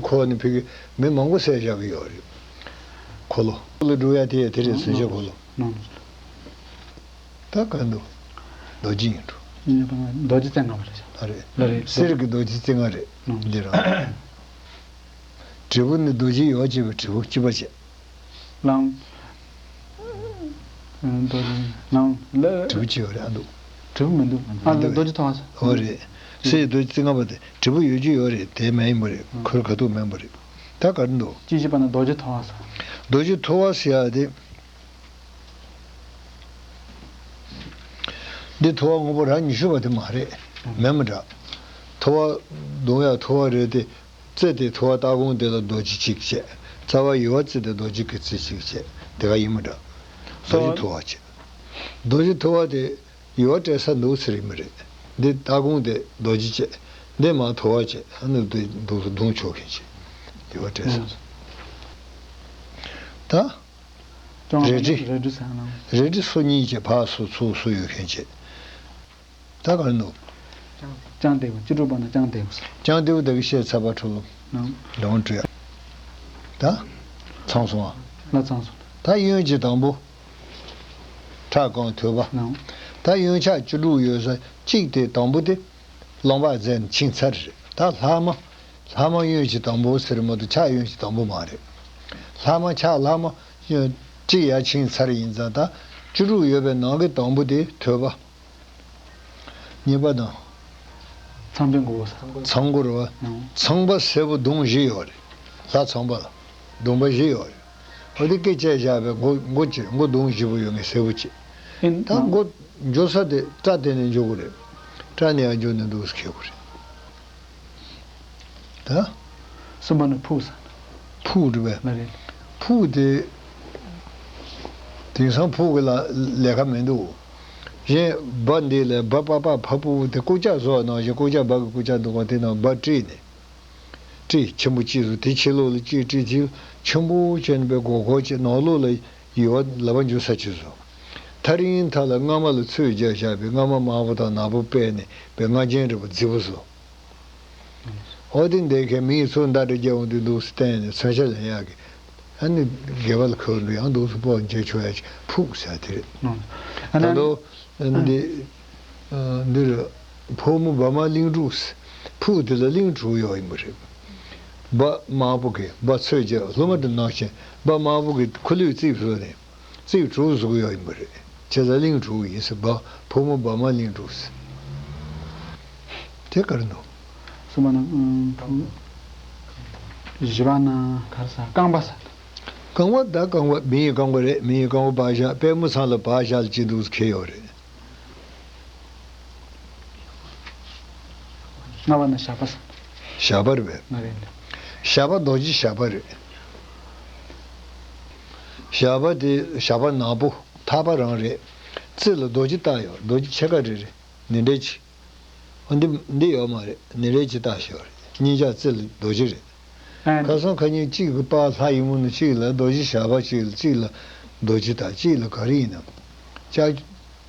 འཁོར་ནས་ཕ་གི་མི་མང་པོ་བསད་བཞག་གི་ཡོད་རེད། འཁོར་ལོ། འཁོར་ལོ་སྒྲུག་ཡ་དེ་ཡ་དེ་རེད། ཨང་། མཚོན་ཆ་འཁོར་ལོ། ཨང་། ད་ག་འདུག་རྡོ་རྗེ་ཡིན་འགྲོ། རྡོ་རྗེ་རྩེ་ལྔ་པ་རེད་ཤག་ཨ་རེད། ལ་རེད། གསེར་གྱི་རྡོ་རྗེ་རྩེ་ལྔ་རེད། ཨང་། འདི་རང་། དྲིལ་བུ་ནི་རྡོ་རྗེ་ཡོ་བྱས་པའི་དྲིལ་བུ་གཅིག་པ་བྱས། ལའང་། རྡོ་རྗེ་ལའང་ལ། དྲིལ་བུ་ཅི་ཡོད་རེད། ཨ། འདུག་དྲིལ་བུ་མི་འདུག་ཨ། ལ་མི་འདུག་རྡོ་རྗེ་ཐོ་བ་ཟེར། འོ་རེད། གསེར་རྡོ་རྗེ་རྩེ་ལྔ་པ་དེ་དྲིལ་བུ་ཡོད་རྒྱུ་ཡོད་རེད། དེ་མེད་ཡིན་པ་རེད། ཨ། ཁོ་རང་ག་ཐུག་མེད་པ་རེད། ད་ག་རེ་འདུག་བཅུ་བཞི་པ་ན་རྡོ་རྗེ་ཐོ་བ་ཟེར། རྡོ་རྗེ་ཐོ་བ་ཟེར་ཡ་དེ། འདི་ཐོ་བ་དངོས་པོ་རང་ཉིད་ཞུ་བ་དེ་མ་རེད། མེད་མི་འདྲ། ཐོ་བ་རྡུང་ཡ་ཐོ་བ་རེད་དེ། རྩེ་དེ་ཐོ་བ་ལྟག་ཁུང་དེ་ལ་རྡོ་རྗེ་གཅིག་བྱས། རྩ་བ་ཡུ་བ་རྩེ་དེ་རྡོ་རྗེ་གི་རྩེ་གཅིག་བྱས། དེ་ག་ཡིན་མི་འདྲ། རྡོ་རྗེ་ཐུ་བ་བྱས། རྡོ་རྗེ་ཐུ་བ་དེ་ཡུ་བ་སྤྲད་ས་འདུག་ཟེར་གྱི་མི་རེད། འདི་ལྟ་དགོངས་དེ་རྡོ་རྗེ་བྱས། འདི་མར་ཐུ་བ་བྱས། ཨ་ནི་འདི་འདུག་སེ་བརྡུང་ཆོག་མཁན་བྱས། ཡུ་བ་སྤྲད་ས། ད་ཀྲང་རལ་གྲི། རལ་གྲི་ཟེར་ན། རལ་གྲི་སོ་གཉིས་བྱས། ཕར་སོ་ཚུར་སོ་ཡོད་མཁན་བྱས། ད་ག་འདུག་ལྕང་སྡེ་པ། བཅུ་དྲུག་པ་ན་ལྕང་སྡེ་པ་ཟེར། ལྕང་སྡེ་པ་དེ་གི་བཤད་ཚར་བ། འཕྲོ་ལོ་ནང་ལོང་བྲིས། ད་ཚང་སོང་ཨ། ལ་ཚང་སོང་། ད་གཡོན་གྱི་དང་པོ། ཁྲག་གང་ཐོད་པ། ནང་། ད་གཡོན་ཕྱོགས་བཅུ་དྲུག་ཡོད་ས་གཅིག་དེ། དང་པོ་དེ་རློན་པ་རྫས་ནས་ཕྱིན་ཚར་རེད། ད་ལྷག་མ། ལྷག་མ་གཡོན་གྱི་དང་པོ་ཟེར་མ་གཏོགས་ཕྱོགས་གཡོན་གྱི་དང་པོ་མ་རེད། ལྷག་མ་ཕྱོགས་ལྷག་མ་གཅིག་ཡར་ཕྱིན་ཚར་ཡིན་ཙང་། ད་བཅུ་དྲུག་ཡོད་པའི་ནང་གི་དང་པོ་དེ་ཐོད་པ། གཉིས་པ་དང་། ཚངས་པའི་མགོ་བོ་ཟེར། ཚངས་མགོ་རེད་བ། ཨང་། ཚངས་པ་སེར་པོ་གདོང་བཞི་ཡོད་རེད། ལྷ་ཚངས་པ་ལ་གདོང་པ་བཞི་ཡོད་རེད། འོ་དེ་སྐེ་བཅད་བཞག་པའི་མགོ། མགོ་ཅིག་མགོ་གདོང་བཞི་པོ་ཡོད་མཁན་སེར་པོ་ཅིག་ཨེ། ད་མགོ་འགྱོ་ས་དེ་སྐྲ་དེ་ནས་འགྱོ་གི་རེད། སྐྲ་ནས་ཡར་འགྱོ་ནས་འདུག་སེ་འཁྱེར་དགོས་རེད། ད། གསུམ་པ་ནི་ཕུག་ཟེར། ཕུག་རེད་པས། ལ་རེད། ཕུག་དེ། དེང་སང་ཕུག་གི་ལ་ལས་ཀ་མི་འདུག་གཞན་སྦ་འདི་ལ་སྦ་པ་པ་ཕ་ཕུ་དེ་རྐུབ་བཀྱག་བཟོ་བ་ནང་བཞིན། རྐུབ་བཀྱག་སྦ་གི་རྐུབ་བཀྱག་འདུག་ག་དེ་ནང་སྦ་དཀྲིས་ནས། དཀྲིས་ཆེན་པོ་གཅིག་བཟོ། དེ་ཕྱི་ལོགས་ལ་གཅིག་དཀྲིས། དེ་ཆེན་པོ་བྱས་ནས་པའི་སྒོར་སྒོར་བྱས། ནང་ལོགས་ལ་ཡུ་བ་ལག་པ་འཇུ་ས་གཅིག་བཟོ། ཐག་རིང་མཐའ་ལ་རྔ་མ་ལ་ཚོས་རྒྱག་བཞག་པའི་རྔ་མ་དམར་པོ་དང་ནག་པོ་སྤེལ་ནས་པའི་རྔ་རྒྱན་འདྲ་པོ་རྫིག་པོ་བཟོ། འོ་དེ་འདི་གའི་མི་ཡི་ཚོ་མདའ་འདྲ་རྒྱག་འོང་དུས་འདུག་སེ་བསྟན་ནས་མཚོན་ཆ་ལེན་ཡག་གི། ཨ་ནི་དགེ་བ་ལ་འཁོར་འདུག་ཡང་འདུག་སེ་སྤོ་འཇལ་ཆོག་ཡག་ཅིག་ཕུག་ཟེར་དེ་རེད། ཨ་ད་ནི་ལོ་འདི། འདི་རེད། ཕོ་མོ་སྦ་དམར་གླིང་དྲུག་ཟེར། ཕུག་དེ་ལ་གླིང་དྲུག་ཡོད་ཡིན་པ་རེད། སྦ་དམར་པོ་གི་སྦ་ཚོས་རྒྱག་ལྷུ་མ་དེ་ནང་བཞིན། སྦ་དམར་པོ་གི་ཁུ་ལུས་རྩིབས་བཟོས་ནས། རྩིབས་དྲུག་བཟོ་གི་ཡོད་ཡིན་པ་རེད། བྱས་ཙང་གླིང་དྲུག་ཡིན་ཟེར། སྦ་ཕོ་མོ་སྦ་དམར་གླིང་དྲུག་ཟེར། དེ་ག་རེ་འདུག་གསུམ་པ་ན། ཨུམ། བཞི་པ་ན་ག་རེ་ཟེར། རྐང་པ་ཟེར། རྐང་པ་ད་རྐང་པ། མི་ཡི་རྐང་པ་རེད། མི་ཡི་རྐང་པ་སྦ་བཞག་པད་མོ་ཚང་ལ་སྦ་བཞག་ལ་གཅིག་འདུག་སེ་འཁྱེར་ཡོད་རེད། ལྔ་པ་ན་ཞགས་པ་ཟེར། ཞགས་པ་རེད་པས། ལ་རེད། ཞགས་པ་རྡོ་རྗེ་ཞགས་པ་རེད། ཞགས་པ་དེ་ཞགས་པ་ནག་པོ་ཐག་པ་རང་རེད། རྩེ་ལ་རྡོ་རྗེ་བཏགས་ཡོད། རྡོ་རྗེ་ཕྱེད་ཀ་རེ་རེ་ནི་འདྲ་ཅིག་འདི། འདི་ཡོད་མ་རེད། ནི་རེ་ཅིག་བཏགས་ཤོར་རེད། གཉིས་ཆ་རྩེ་ལ་རྡོ་རྗེ་རེད། ཨ། ཁ་སང་ཁ་ཉིན་གཅིག་གི་པར་ལྷག་ཡིན་མོ་ནི། གཅིག་ལ་རྡོ་རྗེ་ཞགས་པ། གཅིག་ལ། གཅིག་ལ་རྡོ་རྗེ་དང་། གཅིག་ལ་ག་རེ་ཡིན་ནམ། ལྕགས་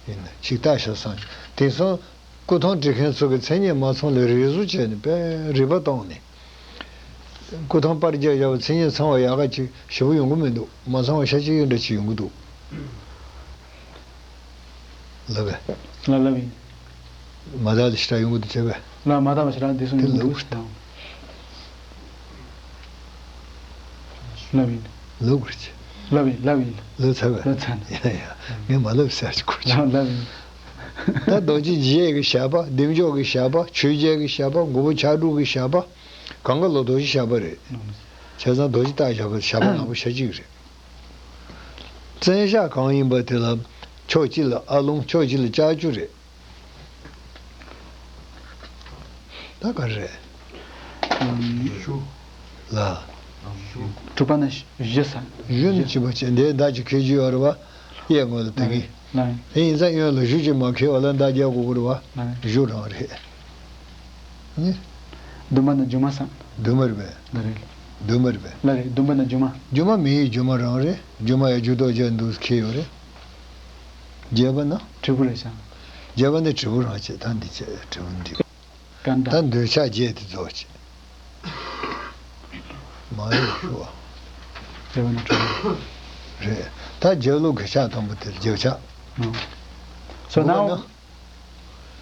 ཡིན་ན་གཅིག་བཏགས་ཤག་བསམ། དེང་སང་སྐུ་ཐང་འབྲི་མཁན་ཚོ་གི་མཚན་སྙན་མ་ཚང་ལ་རེ་བཟོ་བྱས་ནས་དཔེ་རིག་པ་བཏང་ནས། སྐུ་ཐང་པར་རྒྱག་བཞག་པ་མཚན་སྙན་ཚང་བ་ཡག་ག་ཅིག་ཞེ་པོ་ཡོང་གི་མི་འདུག་མ་ཚང་བ་ཤ་ཅིག་ཡོད་འདྲ་ཅིག་ཡོང་གི་འདུག་ལབ་པས། ལ་ལབ་ཡིན། མ་དག་ལ་ཞེ་དྲག་ཡོང་གི་འདུག་བྱས་པས། ལ་མ་དག་པ་ཞེ་དྲག་འདི་སོང་ཡོང་གི་འདུག་དེ་ལབ་གི་རེད། ལབ་ཡིན། ལབ་དགོས་ཀྱི། ལབ་ཡིན། ལབ་ཡིན། ལབ་ཚར་བས། ལབ་ཚར་ནས། ཡ་ཡ། ངས་མ་ལབ་ཟེར་གྱི་གོ། ལབ་ལབ་ཡིན། ད་རྡོ་རྗེ་འཇིགས་ཡས་ཀྱི་ཞགས་པ། བདེ་མཆོག་གི་ཞགས་པ། ཆོས་རྒྱལ་གྱི་ཞགས་པ། མགོན་པོ་ཕྱག་དྲུག་གི་ཞགས་པ། གང་ག་ལོ་རྡོ་རྗེ་ཞགས་པ་རེད། བྱས་ཙང་རྡོ་རྗེ་བཏགས་ཞགས་པ། ཞགས་པ་ནག་པོ་ཤ་གཅིག་རེད། བཙན་ཞགས་གང་ཡིན་པ་དེ་ལ་ཕྱོགས་གཅིག་ལ་ཨ་ལོང་། ཕྱོགས་གཅིག་ལ་ལྕགས་ཀྱུ་རེད། ད་ག་རེ་རེད། ཨམ། ཞུ། ལ། ཞུ། དྲུག་པ་ན་གཞུ་ཟེར། གཞུ་ནི་གཅིག་པ་བྱས། འདིའི་མདའ་གཅིག་འཁྱེར་རྒྱུ་ཡོད་རེད་བ། གཡས་ངོས་ལ་བཏགས་ཀྱི། ལགས། དེ་ཡིན་ཙང་གཡོན་ལ་གཞུ་གཅིག་མ་འཁྱེར་བ་ལ་མདའ་རྒྱག་དགོས་ཀྱི་རེད་བ། ལགས། གཞུ་རང་རེད། ནི། བདུན་པ་ན་སྒྱུ་མ་ཟེར། བདུན་པ་རེད་པས། ལགས་རེད། བདུན་པ་རེད་པས། ལགས་རེད། བདུན་པ་ན་སྒྱུ་མ། སྒྱུ་མ་མི་ཡི་སྒྱུ་མ་རང་རེད། སྒྱུ་མ་ཡང་འགྱུར་ལྡོག་བརྒྱབ་འདུག་སེ་འཁྱེར་ཡོད་རེད། བརྒྱད་པ་ན། དྲིལ་བུ་རེད་ཤག་བརྒྱད་པ་ནི་དྲིལ་བུ་རང་བྱས། ད་འདི་བྱས། དྲིལ་བུ་འདི། ག་འདྲ། ད་འདོད་ཆགས་བརྒྱད་དེ་རྫོགས་བྱས། མ་རེད་ཞུ་བ། བརྒྱད་པ་ནི་དྲིལ་བུ། རེད། ད་རྒྱབ་ལོགས་གི་ཕྱག་དང་པོ་དེ་རྒྱབ་ཕྱག་ཨང་། སོ་དགུ་པ་ན། ན།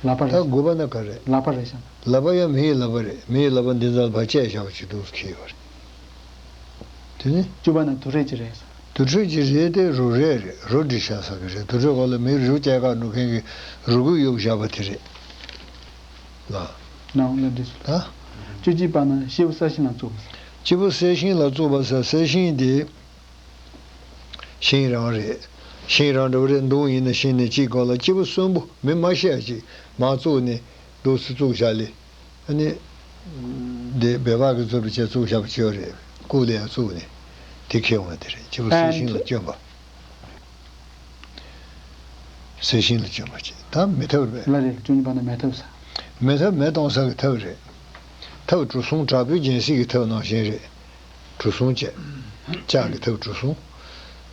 ལག་པ་རེད། ད་དགུ་པ་ན་ག་རེ། ལག་པ་རེད་ཤག་ལག་པ་ཡང་མི་ཡི་ལག་པ་རེད། མི་ཡི་ལག་པ་འདི་ཚོ་ལ་ཕར་བཅད་བཞག་པ་ཅིག་འདུག་སེ་འཁྱེར་ཡོད་རེད། དེ་ནི། བཅུ་པ་ན་དུར་ཁྲོད་ཅིག་རེད་ཤག་དུར་ཁྲོད་ཅིག་རེད་དེ། རུ་རེད་རེད། རུ་བསྒྲིགས་བཞག་ས་གི་རེད། དུར་ཁྲོད་སྒང་ལ་མིས་རུ་སྐྱེལ་ག་འགྲོ་མཁན་གྱི་རུ་གུ་གཡུགས་བཞག་པ་དེ་རེད། ལགས། ནའོ་ལབ་དུས་སུ། ད། བཅུ་གཅིག་པ་ན་སྐྱེས་བུ་གསལ་ཤིང་ལ་བཙུགས་པ་ཟེར། སྐྱེས་བུ་གསལ་ཤིང་ལ་བཙུགས་པ་ཟེར། གསལ་ཤིང་དེ། ཤིང་རང་རེད། ཤིང་རང་འདྲ་བོ་རེད། མདུང་ཡིན་ན་ཤིང་ནས་གཅིག་གོ་ལ། སྐྱེས་བུ་གསོན་པོ་མི་མ་ཤི་ཡ་ཅིག་མར་བཙུགས་ནས་འདུག་སེ་བཙུགས་བཞག་ལེ། ཨ་ནི། འདི་སྦལ་པ་གིས་བཙུགས་པ་བྱས་བཙུགས་བཞག་པ་ཅིག་ཡོད་རེད། སྐུ་ལ་ཡང་བཙུགས་ནས་དེ་ཁྱེར་འོང་བ་དེ་རེད། སྐྱེས་བུ་གསལ་ཤིང་ལ་བསྐྱོན་པ། གསལ་ཤིང་ལ་བྱོན་པ་བྱས། ད་མེ་ཐབ་རེད་པས། ལ་རེད། བཅུ་གཉིས་པ་ན་མེ་ཐབ་ས། མེ་ཐབ་མེ་གཏོང་ས་གི་ཐབ་རེད། ཐབ་གྲུ་གསུམ། དྲག་པོའི་སྦྱིན་སྲེག་གི་ཐབ་ནང་བཞིན་རེད། གྲུ་གསུམ་བྱས། ལྕགས་ཀྱི་ཐབ་གྲུ་གསུམ།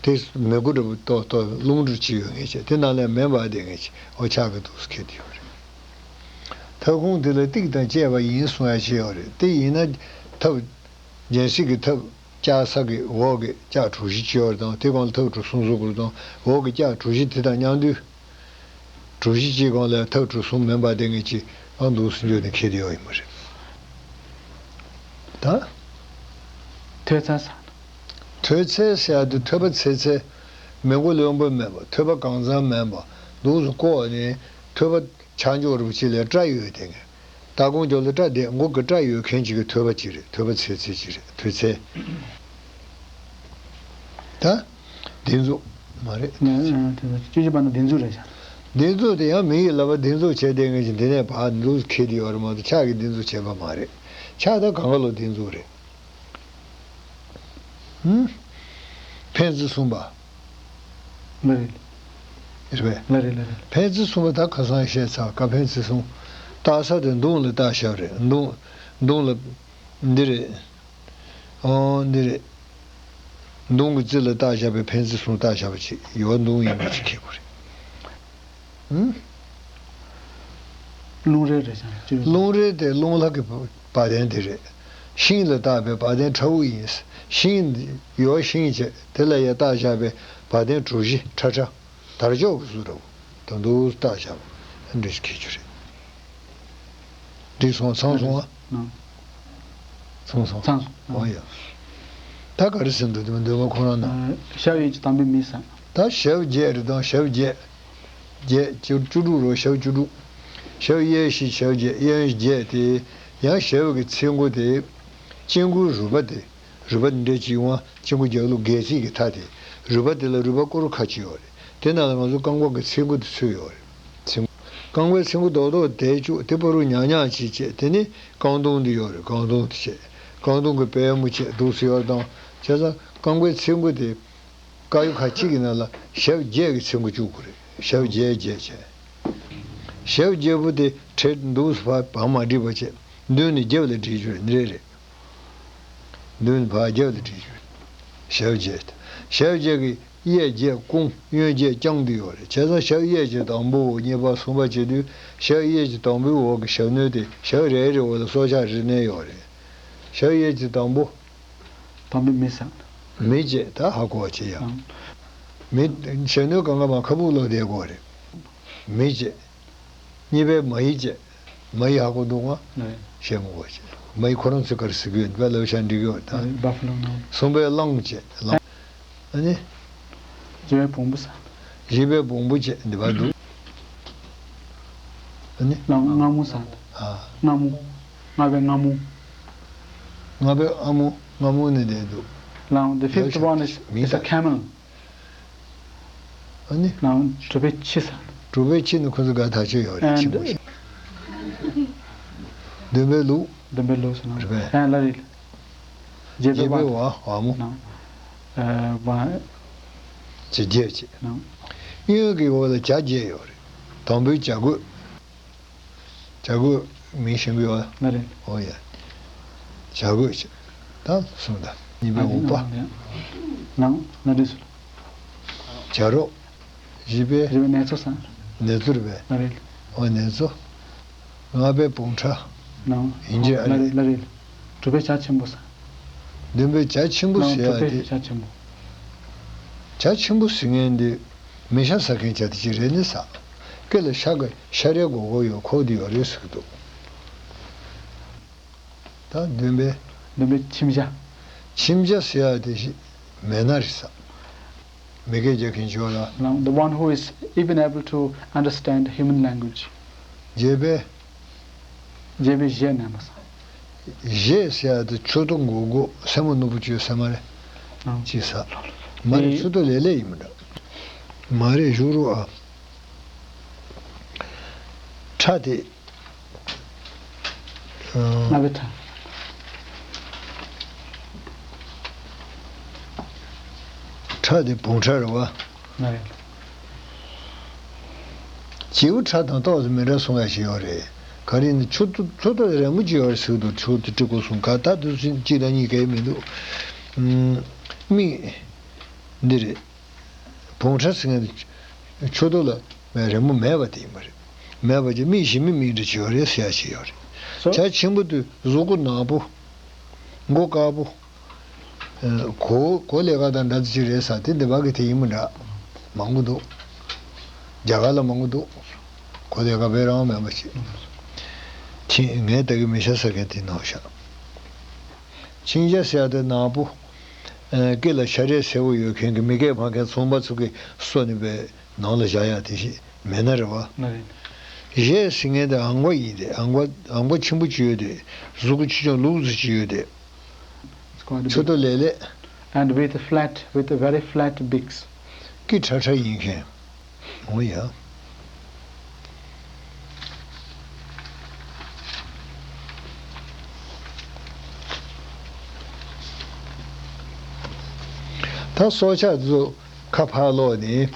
དེ་མེ་དགུ་འདྲ་པོ་གཏོར་གཏོར་རླུང་འདྲ་ཅིག་ཡོད་ངེས་བྱས། དེ་ནང་ལ་མེ་འབར་བསྡད་ངེས་བྱས། འོ་ཕྱག་གི་འདུག་སེ་འཁྱེར་དེ་ཡོད་རེད། ཐབ་ཁུང་དེ་ལ་ཏིག་དང་བཅས་པ་ཡིན་གསུང་ཡ་ཅིག་ཡོད་རེད། དེ་ཡིན་ན་ཐབ་སྦྱིན་སྲེག་གི་ཐབ་ལྕགས་ས་གི་འོག་གི་ལྕགས་གྲུ་བཞི་ཅིག་ཡོད་རེད་དང་། དེ་སྒང་ལ་ཐབ་གྲུ་གསུམ་བཟོ་དགོས་རེད་དང་། འོག་གི་ལྕགས་གྲུ་བཞི་དེ་དང་མཉམ་དུ། གྲུ་བཞི་གཅིག་སྒང་ལ་ཐབ་གྲུ་གསུམ་མེ་འབར་བསྡད་མཁན་གྱི་ཨ་འདུག་སེ་འགྱོ་ནས་འཁྱེར་དེ་ཡོད་ཡིན་པ་རེད། ད། ཐོད་ཚད་ས། ཐོད་ཚད་ཟེར་ཡ་དེ་ཐོད་པ་ཚད་ཚད། མི་མགོ་རློན་པོ་མེད་པ། ཐོད་པ་གང་ཚང་མེད་པ། འདུག་སེ་བཀོག་ནས་ཐོད་པ་ཆ་འཇོག་རུ་ཅིག་ལ་སྐྲ་ཡོད་དེ་ངས། ལྟག་ཀོང་རྒྱབ་ལ་སྐྲ་བསྡད། མགོ་གི་སྐྲ་ཡོད་མཁན་ཅིག་གི་ཐོད་པ་ཅིག་རེད། ཐོད་པ་ཚད་ཚད་ཅིག་རེད། ཐོད་ཚད། ད། སྡིགས་མཛུབ། མ་རེད། ཨ། ཨ། དེ་ཚོ་བཅུ་གཅིག་པ་ན་སྡིགས་མཛུབ་རེད་ཤག། སྡིགས་མཛུབ་དེ་ཡང་མི་ཡི་ལག་པ་སྡིགས་མཛུབ་བྱས་བསྡད་མཁན་ཅིག་འདི་ནས་ཕར་འདུག་སེ་འཁྱེར་དེ་ཡོད་རེད་མ་གཏོགས་ཕྱག་གི་སྡིགས་མཛུབ་བྱས་པ་མ་རེད། ཕྱག་ད་གང་ག་ལོ་སྡིགས་མཛུབ་རེད། ཧུམ། འཕན་རྩེ་གསུམ་པ། ལ་རེད། རེད་པས། ལ་རེད། ལ་རེད། འཕན་རྩེ་གསུམ་པ་ད་ཁ་སང་བཤད་ཚར། ཀ་འཕན་རྩེ་གསུམ། བཏགས་ས་དེ་མདུང་ལ་བཏགས་བཞག་རེད། མདུང་། མདུང་ལ། འདི་རེད། ཨོ་འདི་རེད། མདུང་གི་རྩེ་ལ་བཏགས་བཞག་པའི་འཕན་རྩེ་གསུམ་བཏགས་བཞག་པ་ཅིག་ཡོད། མདུང་ཡིན་པ་ཅིག་ཁེགས་པོ་རེད། ཧུམ། རླུང་རེ་རེད་ཤག། རླུང་རེ་དེ་རླུང་ལྷ་གི་བ་དན་དེ་རེད། ཤིང་ལ་བཏགས་པའི་བ་དན་ཁྲ་བོ་ཡིན། ཤིང་ཡོད། ཤིང་བྱས། དེ་ལ་ཡ་བཏགས་བཞག་པའི་བ་དན་གྲུ་བཞི་ཁྲ་ཁྲ། དར་ལྕོག་གི་བཟོ་འདྲ་བོ་དང་འདུག་སེ་བཏགས་བཞག་པ་འདྲ་ཞིག་ཁེགས་རྒྱུ་རེད། འགྲིག་སོང་། ཚང་སོང་ཨ། ཨང་། ཚང་སོང་། ཚང་སོང་། འོ་ཡ། ད་ག་རེ་ཟེར་འདུག་འདོན་པ་ཁོ་རང་ན། ཨ། ཞབས་གཡས་ཀྱི་དང་པོའི་མི་ཟེར། ད་ཞབས་བརྒྱད་རེད་དང་། ཞབས་བརྒྱད། བརྒྱད་བཅུ་བཅུ་དྲུག་རོ། ཞབས་བཅུ་དྲུག། ཞབས་གཡས་བཞི། ཞབས་བརྒྱད། གཡོན་བརྒྱད་དེ། ཡང་ཞབས་ཀྱི་ཚེ་མགོ་དེ། དཀྱིལ་འཁོར་རུས་པ་དེ། རུས་པ་འདི་འདྲ་ཅིག་ཡོང་བ། དཀྱིལ་འཁོར་རྒྱབ་ལོགས་སྒལ་ཚིགས་ཀྱི་མཐའ་དེ། རུས་པ་དེ་ལ་རུས་པ་སྐོར་ཁ་ཅིག་ཡོད་རེད། དེ་ནང་ལ་ང་ཚོ་རྐང་པ་གི་ཚེ་མགོ་དེ་ཚུད་ཡོད་རེད། ཚེ་མགོ། རྐང་པའི་ཚེ་མགོ་རྡོག་རྡོག་དེ་བཅུག་དེ་བར་དུ་ཉག་ཉག་ཅིག་བྱས། དེ་ནས་རྐང་དུང་འདི་ཡོད་རེད། རྐང་དུང་དེ་བྱས། རྐང་དུང་གི་པད་མོ་བྱས་འདུག་སེ་ཡོད་དང་། བྱས་ཙང་རྐང་པའི་ཚེ་མགོ་དེ། དཀར་ཡོལ་ཁ་གཅིག་གི་ནང་ལ་ཞབས་བརྒྱད་ཀྱི་ཚེ་མགོ་བཅུག་དགོས་རེད། ཞབས་བརྒྱད་བརྒྱད་བྱས། ཞབས་བརྒྱད་པོ་དེ་འཕྲལ་འདུག་སེ་ཕར་བར་མ་བསྒྲིགས་པ་བྱས། མདུན་ནས་རྒྱབ་ལ་བསྒྲིགས་རྒྱུ་རེད། འདི་རེད། མདུན་ནས་ཕར་རྒྱབ་ལ་བསྒྲིགས་རྒྱུ་རེད། ཞབས་བརྒྱད། ཞབས་བརྒྱད་ཀྱི་གཡས་བརྒྱད་བསྐུམ། གཡོན་བརྒྱད་བརྐྱངས་བསྡད་ཡོད་རེད། བྱས་ཙང་ཞབས་གཡས་ཀྱི་དང་པོ། གཉིས་པ། གསུམ་པ་བྱེད་དུས་ཞབས་གཡས་ཀྱི་དང་པོའི་འོག་གི་ཞབས་གནོན་དེ་ཞབས་རེ་རེའི་འོག་ལ་སྲོག་ཆགས་རེ་གནོན་ཡོད་རེད། ཞབས་གཡས་ཀྱི་དང་པོ། དང་པོའི་མི་ཟེར། མི་བྱས། ད་ཧ་གོ་བ་བྱེད་ཡ། ཨང་། མི། ཞབས་གནོན་གང་ག་མར་ཁ་སྦུག་ལོག་བསྡད་དགོས་རེད། མི་བྱས། གཉིས་པའི་མ་ཡི་བྱས། མ་ཡི་ཧ་གོ་འདུག་ང་། ཨེ། བཤད་མི་དགོས་བྱས། མ་ཡི་ཁོ་རང་ཚོས་ག་རེ་ཟེར་གྱི་ཡོད་པ་ལབ་བྱས་འགྲིག་གི་ཡོད་ད། ཨེ། བྷ་ཕ་ལོ་ནང་། གསུམ་པའི་གླང་བྱས། གླང་། ཨ་ནི། བཞི་པའི་བོང་བུ་ཟེར། བཞི་པའི་བོང་བུ་བྱས་འདི་བར་འདུག་ཨ་ནི། གླང་། རྔ་མོང་ཟེར། ཨ། རྔ་མོང་། ལྔ་པའི་རྔ་མོང་། ལྔ་པའི་ཨ་མོ། རྔ་མོང་ནས་བསྡད་འདུག་གླང་། The fifth one is, མིང་is a ད་camel. ཨ་ནི། གླང་། དྲུག་པའི་ཁྱི་ཟེར། དྲུག་པའི་ཁྱི་ནི་ཁོ་ཚོ་དགའ་ཐག་ཆོད་ཡོད་རེད། ཁྱི་མོ་ཞིག་བདུན་པའི་ལུག་བདུན་པའི་ལུག་ཟེར་ན། རེད་པས། ཨ། ལ་རེད། བརྒྱད་པའི་བརྒྱད་པའི་བ། བ། བ་མོ། ནང་། ཨ། བ། བྱས་བརྒྱད་བྱས། ནང་། གཡོན་གྱི་འོག་ལ་བྱ་བརྒྱད་ཡོད་རེད། དང་པོའི་བྱ་རྒོད། བྱ་རྒོད་མིང་ཤེས་ཀྱི་ཡོད། ལ་རེད། ཨོ་ཡ། བྱ་རྒོད་བྱས། ད་གསུམ་ད། གཉིས་པའི་འུག་པ། ནང་། ལ་རེད་ཟེར། བྱ་རོག་བཞི་པའི། བཞི་པའི་ནེ་ཙོ་ཟེར། ནེ་ཙོ་རེད་པས། ལ་རེད། ཨོ་ནེ་ཙོ། ལྔ་པའི་བོང་ཁྲ། ནང་། ཡིན་གྱི་ཨ། ལ་རེད། ལ་རེད། དྲུག་པའི་བྱ་ཆེན་པོ་ཟེར། བདུན་པའི་བྱ་ཆེན་པོ་ནང་། ཟེར་ཡ་དྲུག་པའི་དེ། བྱ་ཆེན་པོ། བྱ་ཆེན་པོ་ཟེར་མཁན་འདི་མི་ཤ་ཟ་མཁན་བྱ་དེ་ཅིག་རེད་ནི་ཟ། སྐེ་ལ་ཤ་གི་ཤ་རའི་སྒོར་སྒོར་ཡོད། ཁོག་དེ་ཡོད་རེད་ཟེར་གྱི་འདུག་ད་བདུན་པའི། བདུན་པའི་མཆིམས་བྱ། མཆིམས་བྱ་ཟེར་ཡ་དེ་ཞིག་མེད་ན་རེད་ཟ། མི་སྐད་རྒྱག་མཁན་ཅིག་ཡོད་ལ། Now, the one who is even able to understand human language. བརྒྱད་པའི། བརྒྱད་པའི་གཞས་ནས་མ་ཟ། གཞས་ཟེར་ཡ་དེ་མཆུ་ཏོ་མགོ་སྒུར་སེན་མོ་ནོར་བུ་གཅོད་ཟེར་མ་རེད། ཨང་། ཅིག་ཟ། མ་རེད། ཨེ། མཆུ་ཏོ་ལེ་ལེ་ཡིན་མི་འདྲ། མ་རེད། བཞུགས་རོགས་ཨ། ཁྲ་དེ། ཨང་། ལྔ་པའི་ཁྲ། ཁྲ་དེ་བོང་ཁྲ་རེད་པ། ལྔ་པའི། བྱིའུ་ཁྲ་དང་ཏོག་ཙམ་མི་འདྲ་སོང་ཡ་ཞིག་ཡོད་རེད། ག་རེ་ནི་ཆུ་ཏོ་ཆུ་ཏོ་རན་མོ་ཅིག་ཡོད་རེད་ཟེར་གི་འདུག་ཆུ་ཏོ་སྤྲི་གུ་སོང་ག་ད་དུས་ཚོད་གཅིག་དང་གཉིས་གས་མི་འདུག་མིག་འདི་རེད། བོང་ཁྲ་ཟེར་མཁན་དེ་ཆུ་ཏོ་ལ་རན་མོ་མེད་པ་དེ་ཡིན་པ་རེད། མེད་པ་ཅིག་མིག་ཞི་མི་མིག་འདྲ་ཅིག་ཡོད་རེད་ཟེར་ཡ་ཞིག་ཡོད་རེད། བྱ་ཆེན་པོ་དེ་གཟུགས་པོ་ནག་པོ། མགོ་དཀར་པོ། གོ་གོ་ལས་ཀ་དང་འདྲ་ཅིག་རེད་ས་དེ་འདི་བ་གི་དེ་ཡིན་མི་འདྲ། མང་པོ་འདུག་རྒྱ་གར་ལ་མང་པོ་འདུག་གོ་ལས་ཀ་བེ་རང་མེད་པ་ཅིག་ཁྱི་ངས་ད་གི་མི་ཤ་ཟ་མཁན་དེ་ནང་བཞག་མཆིང་རྒྱ་ཟེར་ཡ་དེ་ནག་པོ། སྐེ་ལ་ཤ་རས་སེར་པོ་ཡོད་མཁན་གྱི་མི་སྐད་ཕངས་མཁན་ཚོང་པ་ཚོ་གི་སོ་ནི་པའི་ནང་ལ་བཞག་ཡ་དེ་ཞིག་མེད་ན་རེད་བ། ན་རེད། གཞས་ཟེར་མཁན་དེ་ཨང་པ་ཡིན་ཏེ་ཨང་པ་ཨང་པ་ཆེན་པོ་ཅིག་ཡོད་དེ་གཟུགས་པོ་ཆེ་ཆུང་ལུག་ཟེར་ཅིག་ཡོད་དེ། It's quite a ཆུ་big ཏོ་ལེ་ལེ། And with a flat, with a very flat beaks. སྐེ་ཁྲ་ཁྲ་ཡིན་མཁན། འོ་ཡ། ད་སྲོག་ཆགས་དེ་ཚོ་ཁ་ཕར་ལོག་ནས།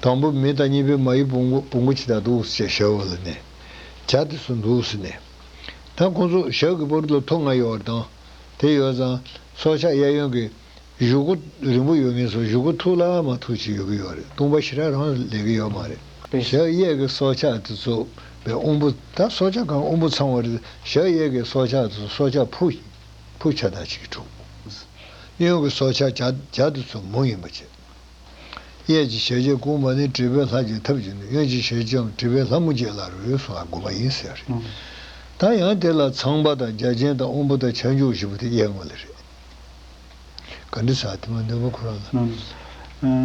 དང་པོ་མི་དང་གཉིས་པའི་མ་ཡི་བོང་བུ་བོང་བུ་ཅིག་དང་འདུག་ཟེར་ཞྭ་བོ་ལ་ནས། བྱ་དེ་ཚོ་འདུག་ཟེར་ནས། ད་ཁོང་ཚོ་ཞྭ་གི་བར་དུ་ལ་ཐོ་ལྔ་ཡོད་རེད་དང་། དེ་ཡོད་ཙང་། སྲོག་ཆགས་གཡས་གཡོན་གྱི། གཞུག་གུ་རིང་པོ་ཡོད་མཁན་ཚོ་གཞུག་གུ་ཐུག་ལ་མ་ཐུག་ཅིག་ཡོད་ཀྱི་ཡོད་རེད། སྟོང་པ་ཞེ་དྲག་རང་ལས་ཀྱི་ཡོད་མ་རེད། དཔེ། ཞྭ་གཡས་ཀྱི་སྲོག་ཆགས་དེ་ཚོ་བའི་དབོན་པོ་ད་སྲོག་ཆགས་གང་དབོན་པོ་ཚང་བ་རེད། ཞྭ་གཡས་ཀྱི་སྲོག་ཆགས་དེ་ཚོ་སྲོག་ཆགས་ཕོ་ཕོ་ཆ་ད་ཅིག་གྲུབ། གཡོན་གྱི་སྲོག་ཆགས་བྱ་བྱ་དེ་ཚོ་མོ་ཡིན་པ་བྱས། གཡས་ཀྱི་ཞལ་བྱས་བཀུག་མ་ནི་དྲེགས་པའི་ལྷ་གཅིག་ཐབས་ཀྱིས་ནི། གཡོན་གྱི་ཞལ་བྱས་དྲེགས་པའི་ལྷ་མོ་བཅས་ལ་རོལ་སོང་ལ་དགོངས་པ་ཡིན་ཟེར་རེད། ད་ཡང་དེ་ལ་ཚངས་པ་དང་བརྒྱ་བྱིན་དང་དབོན་པོ་དང་ཁྱབ་འཇུག་བཞི་པོ་དེ་གཡས་ངོས་ལ་རེད། ག་འདྲ་ཟེར་དེ་མ་འདོད་པ་ཁོ་རང་ལ། ཨ།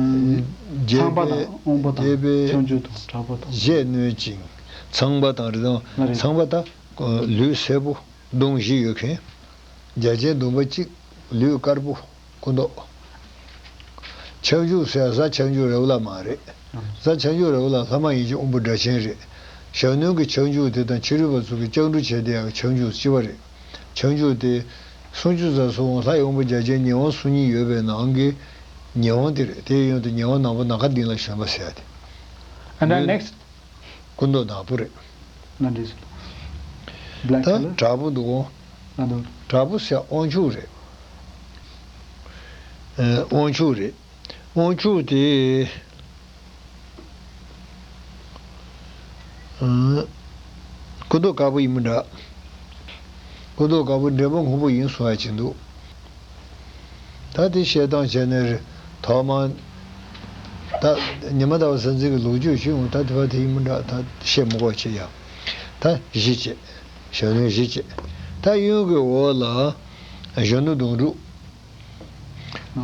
རྒྱལ་ཚངས་པ་པོའི་དང་དབོན་པོ་དང་རྒྱལ་པོའི་ཁྱབ་འཇུག་དང་དྲག་པོ་དང་། རྗེས་གནོན་ཅིང་། ཚངས་པ་དང་རེད་དང་། ལ་རེད། ཚངས་པ་དང་། ལུས་སེར་པོ། གདོང་བཞི་ཡོད་མཁན། བརྒྱ་བྱིན་ཟླུམ་པ་གཅིག་ལུས་དཀར་པོ། སྐུ་མདོག་ཁྱབ་འཇུག་ཟེར་གཟའ་ཁྱབ་འཇུག་ར་ཧུ་ལ་མ་རེད། གཟའ་ཁྱབ་འཇུག་ར་ཧུ་ལ་ལྷ་མ་ཡིན་གྱི་དབོན་པོ་སྒྲ་གཅན་རེད། ཞྭ་གནོན་གྱི་ཁྱབ་འཇུག་དེ་དང་ཕྱི་རོལ་པ་ཚོ་གི་སྐྱབས་འགྲོ་བྱས་ཏེ་ཡང་ཁྱབ་འཇུག་གཅིག་པ་རེད། ཁྱབ་འཇུག་དེ། སུམ་ཅུ་རྩ་གསུམ་ལྷའི་དབང་པོ་བརྒྱ་བྱིན་ཉེ་དབང་སུམ་གཉིས་ཡོད་པའི་ནང་གི་ཉེ་དབང་དེ་རེད། དེའི་གཡོན་དུ་ཉེ་དབང་ནག་པོ་ནམ་མཁའ་ལྡིང་ལ་ཞོན་པ་ཟེར་ཡ་དེ། And then next. སྐུ་མདོག་ནག་པོ་རེད། ན་འདྲེས། Black ད་color. དྲག་པོ་འདུག་གོ། ན་འདུག་དྲག་པོ་ཟེར་དབང་ཕྱུག་རེད། ཨེ། དབང་ཕྱུག་རེད། དབང་ཕྱུག་དེ། ཨ། སྐུ་མདོག་དཀར་པོ་ཡིན་མི་འདྲ། སྐུ་མདོག་དཀར་པོ་འདྲེ་མོ་སྔོན་པོ་ཡིན་གསུང་ཡ་ཅིག་འདུག་ད་དེ་བཤད་སྟངས་བྱས་ནས་རེད། ཐོག་མར། ད་ཉི་མ་ཟླ་བ་གཟའ་འཛིན་གྱི་ལོ་རྒྱུས་ཤིག་འོང་། ད་དེ་བ་དེ་ཡིན་མི་འདྲ། ད་བཤད་མི་དགོས་བྱས་ཡ། ད་བཞི་བྱས། ཞྭ་གནོན་བཞི་བྱས། ད་གཡོན་གྱི་འོག་ལ་གཞོན་ནུ་དོང་སྤྲུགས།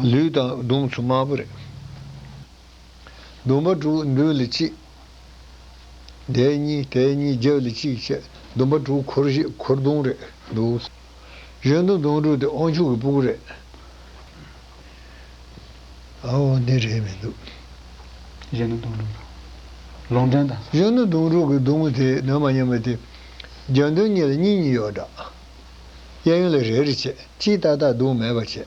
ལུས་དང་གདོང་ཚོ་དམར་པོ་རེད། ཟླུམ་པ་དྲུག་མདུན་ལ་གཅིག་དེ་གཉིས་དེ་གཉིས་རྒྱབ་ལ་གཅིག་བྱས། ཟླུམ་པ་དྲུག་འཁོར་བཞི་འཁོར་གདོང་རེད་འདུག་གཞོན་ནུ་དོང་སྤྲུགས་དེ་དབང་ཕྱུག་གི་སྤུ་གུ་རེད། ཨའོ་འདི་རེད་མི་འདུག་གཞོན་ནུ་དོང་སྤྲུགས་ལོང་འདྲེན་དང་། གཞོན་ནུ་དོང་སྤྲུགས་ཀྱི་གདོང་དེ་ནོར་མ་ཉམས་པ་དེ། རྒྱབ་མདུན་གཉིས་ལ་གཉིས་གཉིས་ཡོད་འདྲ། གཡས་གཡོན་ལ་རེ་རེ་བྱས། གཅིག་ཏག་ཏག་གདོང་མེད་པ་བྱས།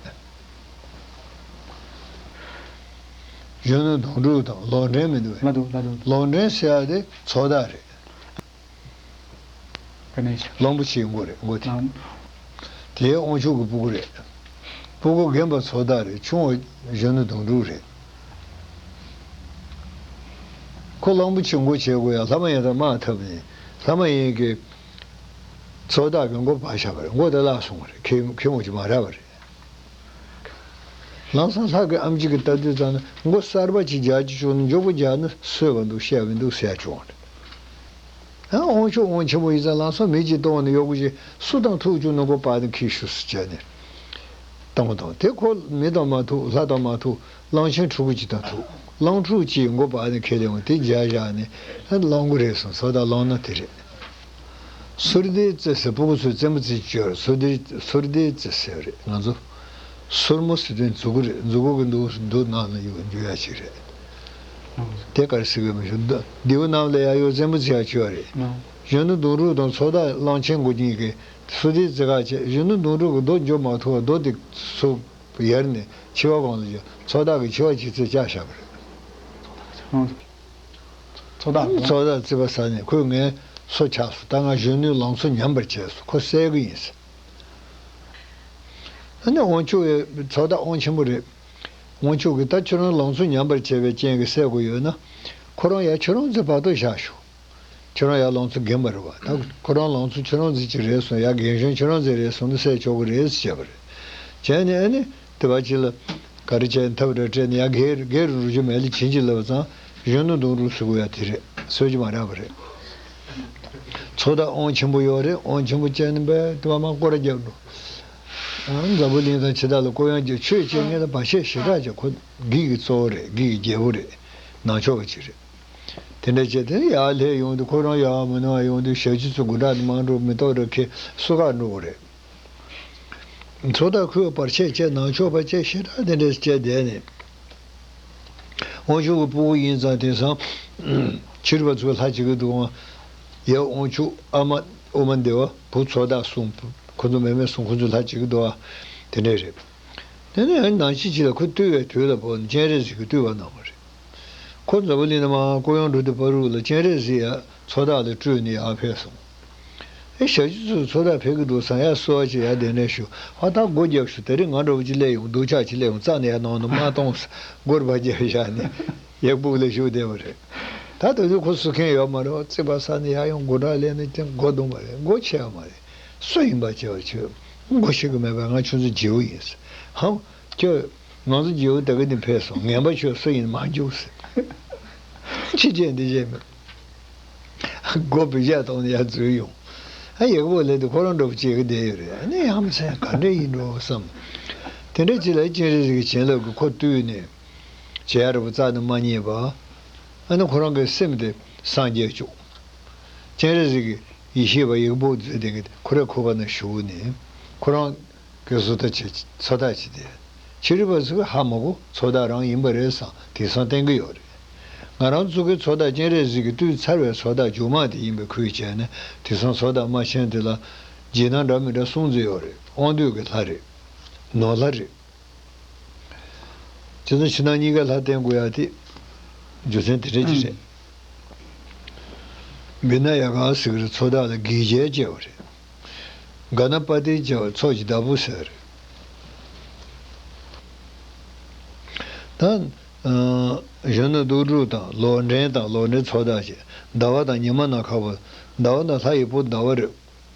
གཞོན་ནུ་དོང་སྤྲུགས་དང་ལོང་འདྲེན་མི་འདུག་གས། ལ་འདུག་ལ་འདུག་གླང་ཕྲན་ཟེར་ཡ་དེ་ཚོགས་བདག་རེད། ག་ནས། གླང་པོ་ཆེའི་མགོ་རེད། མགོ་དེ། གླང་། དེའི་དབང་ཕྱུག་གི་སྤུ་གུ་རེད། སྤུ་གུ་རྒན་པ་ཚོགས་བདག་རེད། ཆུང་བ་གཞོན་ནུ་དོང་སྤྲུགས་རེད། ཁོ་གླང་པོ་ཆེའི་མགོ་བྱེད་དགོས་ཡ། ལྷ་མ་ཡིན་དང་དམག་འཐབ་ནས་ལྷ་མ་ཡིན་གྱི་ཚོགས་བདག་གི་མགོ་བར་བཞག་པ་རེད། མགོ་དེ་བརླག་སོང་བ་རེད། ཁེ་ཁེ་མོ་ཅིག་མ་རག་པ་རེད། ལམ་སང་ལྷ་གི་ཨམ་ཆི་གིས་ལྟ་དུས་ཙམ་ན་མགོ་གསར་པ་ཅིག་རྒྱག་རྒྱུ་བྱུང་ན་མགྱོགས་པོ་རྒྱག་ན་གསོས་པ་འདུག་བཤད་པ་འདུག་ཟེར་བྱུང་བ་རེད། ཡང་དབང་ཕྱུག་དབང་ཆེན་པོ་ཡིན་ཙང་ལམ་སང་མི་གཅིག་གཏོང་བ་ནི་གཡོག་པོ་ཞིག་སུ་དང་ཐུག་བཅུག་ན་མགོ་པར་ནས་འཁྱེར་ཤོག་ཟེར་བྱས་ནས་བཏང་བ་དང་། དེ་ཁོ་མི་དང་མ་ཐུག་ལྷ་དང་མ་ཐུག་གླང་ཆེན་ཕྲུ་གུ་གཅིག་དང་ཐུག་གླང་ཕྲུག་གཅིག་མགོ་པར་ནས་འཁྱེར་ལེ་འོང་། དེ་རྒྱག་བཞག་ནས་ཨ་གླང་པོ་རེད་སོང་། ཚོགས་བདག་གླང་ནག་དེ་རེད། སུར་སྡེའི་རྩེ་ཟེར། སྤུ་གུ་ཚོས་རྩེད་མོ་རྩེ་བཅོས། སུར་སྡེའི་སུར་སྡེའི་རྩེ་ཟེར་རེད། ང་ཚོ་སུར་མོ་ཟེར་དུས་མཛུ་གུ་རེད། མཛུ་གུ་གི་མདུན་མདུན་ནང་ལ་ཡོད་འཇུ་ཡ་ཞིག་རེད། དེ་ག་རེ་ཟེར་གི་མི་ཤེས། མདུན་མདུན་ནང་ལ་ཡ་ཡོད་རྩེད་མོ་རྩེ་ཡ་བཅོས་རེད། གཞོན་ནུ་དོང་སྤྲུགས་དང་ཚོགས་བདག་གླང་ཆེན་མགོ་གཉིས་ཀྱིས་སུར་སྡེའི་རྩེ་ཁ་བྱས། གཞོན་ནུ་དོང་སྤྲུགས་ཀྱིས་རྡོ་འཇོག་མ་ཐུབ་པར་རྡོ་དེ་ཚུར་ཡར་ནས་མཆེ་བ་གང་ལ་བྱས། ཚོགས་བདག་གིས་མཆེ་བ་གཅིག་ཚུར་བཅག་བཞག་པ་རེད། ཚོགས་བདག་ཚོགས་བདག་རྩིས་པ་ཟ་ནས་ཁོས་ངའི་སོ་ཆགས་སོང་། ད་ང་གཞོན་ནུའི་ལང་ཚོ་ཉམས་པར་བྱས་སོང་། ཁོ་བསད་གི་ཡིན་ཟེར། ཨ་ནི་དབང་ཕྱུག་ཡོད། ཚོགས་བདག་དབང་ཆེན་པོ་རེད། དབང་ཕྱུག་གིས་ད་ཁྱོད་རང་ལང་ཚོ་ཉམས་པར་བྱས་པའི་རྐྱེན་གྱིས་བསད་དགོས་ཡོད་ན། ཁོ་རང་ཡར་ཁྱོད་རང་ཚོའི་བར་དུ་བཞག་ཤོག་ཁྱོད་རང་ཡར་ལང་ཚོ་རྒན་པ་རེད་བ། ད་ཁོ་རང་ལང་ཚོ་ཁྱོད་རང་ཚོའི་ཅིག་རེད་སོང་། ཡར་རྒན་གཞོན་ཁྱོད་རང་ཚོའི་རེད་སོང་ན་བསད་ཆོག་གི་རེད་ཟེར་བྱས་པ་རེད། བྱས་ནས་ཨ་ནི་དེ་བ་ཅིག་ལ་ག་རེ་བྱས་ནས་ཐབས་རེ་སྤྲད་ནས་ཡར་རྒན་རྒན་རུ་རུ་ཅོ་མེད་ལ་བྱིན་གྱིས་བརླབས་པ་ཙང་གཞོན་ནུ་དུང་རུ་ཟེར་དགོས་ཡ་དེ་རེད། གསོད་རྒྱུ་མ་རག་པ་རེད། ཚོགས་བདག་དབང་ཆེན་པོ་ཡོད་རེད། དབང་ཆེན་པོ་བྱས་ནས་བས་དེ་བ་མ་སྐོར་ར་རྒྱབ་འགྲོ། ཨང་འཛམ་བུ་གླིང་དང་ཕྱི་དག་ལ་སྐུ་ཡོན་གྱི་ཆོས་བྱེད་མཁན་ལ་བར་ཆད་ཞེ་དྲག་བྱེད། ཁོ་བགེགས་ཀྱི་གཙོ་བོ་རེད། བགེགས་ཀྱི་རྒྱལ་པོ་རེད། ནང་ཆོས་པ་ཅིག་རེད། དེ་འདྲ་བྱས་དེ་ནས་ཡར་སླེབས་ཡོང་དུས་ཁོ་རང་ཡར་མི་ནང་ཡོང་དུས་ཞབས་ཕྱི་ཚོ་དགུ་དྲག་དེ་མ་འགྲོ་མི་ཐོག་ར་ཁེ་སུ་ག་འགྲོ་གི་རེད། ཚོགས་བདག་ཁོས་བར་ཆད་བྱས། ནང་ཆོས་པ་བྱས། ཞེ་དྲག་དེ་འདྲ་བྱས་བསྡད་ནས། དབང་ཕྱུག་གི་སྤུ་གུ་ཡིན་ཙང་དེང་སང་ཕྱི་རོལ་པ་ཚོས་ལྷ་བྱེད་ཀྱི་འདུག་ཨང་། ཡབ་དབང་ཕྱུག་ཨ་མ་ཨོ་མ་འདི་བ་བུ་ཚོགས་བདག་གསུམ། ཁོ་ཚོ་མེ་མེ་གསུམ། ཁོ་ཚོས་ལྷ་བྱེད་ཀྱི་འདུག་ཨ། དེ་འདྲ་རེད། དེ་ནས་ནང་ཆེན་ཅིག་ལ་ཁོ་བཏུལ་བའི་དུས་ལ་བབ་ནས་སྤྱན་རས་གཟིགས་ཀྱིས་བཏུལ་བ་གནང་བ་རེད། ཁོ་འཛམ་བུ་གླིང་ནས་མར་སྐུ་ཡོན་འགྲོ་དུས་བར་དུ་ལ་སྤྱན་རས་གཟིགས་ཡར་ཚོགས་བདག་ལ་སྤྲུལ་ནས་ཡར་ཕེབས་སོང་། ཨེ་ཞབས་ཕྱི་ཚོས་ཚོགས་བདག་ཕེབས་ཀྱི་འདུག་བསམ། ཡར་གསོལ་བ་ཅིག་ཡར་གདན་འདྲེན་ཞུ། ཨ་ད་སྒོ་རྒྱབ་ཤོག་དེ་རིང་ང་འདྲ་བོ་ཅིག་སླེབས་ཡོང་། སྡུག་ཅག་ཅིག་སླེབས་ཡོང་། རྩ་ནས་ཡར་ནང་དུ་མ་གཏོང་ཟེར། སྒོ་ར་ཕར་རྒྱབ་བཞག་ནས་ཡག་སྦུག་ལ་བཞུགས་བསྡད་པ་རེད། ད་དེ་དུས་ཁོ་བསུ་མཁན་ཡོད་མ་རེད། རྩིས་པ་ཟ་ནས་ཡར་ཡོང་། སྒོ་འགྲམ་སླེབས་ནས་དེ་སྒོ་རྡུང་བ་རེད། སྒོ་ཕྱེ་ཡ་མ་རེད། སུ་ཡིན་པ་བྱས་པ་ཁྱོད། སྒོ་ཕྱེ་གི་མེད་པས། ང་ཁྱོད་ཚོའི་རྗེ་བོ་ཡིན་ཟེར། ཧམ། ཁྱོད་ང་ཚོ་རྗེ་བོ་དེ་ག་ནས་ཕེབས་སོང་། ངན་པ་ཁྱོད་སུ་ཡིན་མ་འཇུག་ཟེར། ཕྱི་རྒྱལ་འདི་བྱས་མེད། སྒོ་བི་ཞག་གཏོང་ནས་ཡར་འཛུལ་ཡོང་། ཨ་ཡག་པོ་ལས་དེ་ཁོ་རང་འདྲ་པོ་བྱེད་ཀྱི་བསྡད་ཡོད་རེད། ཨ་ནི་ཡ་མཚན་ག་འདྲ་ཡིན་འགྲོ་བསམ། དེ་འདྲ་ཅིག་ལ་སྤྱན་རས་གཟིགས་ཀྱི་བྱིན་རླབས་ཀྱིས་ཁོ་བཏུལ་ནས། བྱེད་ཡ་ར་བུ་རྩ་ནས་མ་རྙེད་པ། ཨ་ནི་ཁོ་རང་གི་སེམས་དེ་སངས་རྒྱས་བཅུག་སྤྱན་རས་གཟིགས་ཀྱི་ཡེ་ཤེས་པ་ཡག་པོ་མཛོད་དེ་གི་ཁོ་རའི་ཁུ་བ་ན་བཞུགས་ནས་ཁོ་རང་གི་བཟོ་ལྟ་བྱེད། ཚོགས་བདག་བྱེད་དེ། ཕྱི་རོལ་པ་ཚོས་ཧ་མ་གོ། ཚོགས་བདག་རང་ཡིན་པ་རེད་བསམ། དེང་སང་བསྟན་གི་ཡོད་རེད། ང་རང་ཚོ་གི་ཚོགས་བདག་སྤྱན་རས་གཟིགས་ཀྱིས་བཏུལ་ཚར་བའི་ཚོགས་བདག་མཇུག་མ་དེ་ཡིན་པའི་ཁུལ་བྱས་ནས་དེང་སང་ཚོགས་བདག་དམར་ཆེན་དེ་ལ་རྗེས་གནང་འདྲ་མི་འདྲ་གསུང་རྩིས་ཡོད་རེད། དབང་འདུས་ཀྱི་ལྷ་རེད། ནོར་ལྷ་རེད། སྤྱི་ཚོགས་ཕྱི་ནང་གཉིས་ཀའི་ལྷ་བསྟེན་དགོས་ཡ་དེ་རྒྱུ་མཚན་དེ་འདྲ་ཅིག་རེད། བི་ན་ཡ་ག་ཟེར་གི་རེད། ཚོགས་བདག་ལ་དགེ་རྒྱལ་བྱས་པ་རེད། ག་ན་པ་ཏི་བྱས་པ་ཚོགས་ཀྱི་བདག་པོ་ཟེར་རེད། ད་གཞོན་ནུ་དུག་སྦྲུལ་དང་ལོག་འདྲེན་དང་། ལོག་འདྲེན་ཚོགས་བདག་བྱས། ཟླ་བ་དང་ཉི་མ་ནམ་མཁའ་པོ། ཟླ་བ་དང་ལྷ་ཡི་བུ་ཟླ་བ་རེད།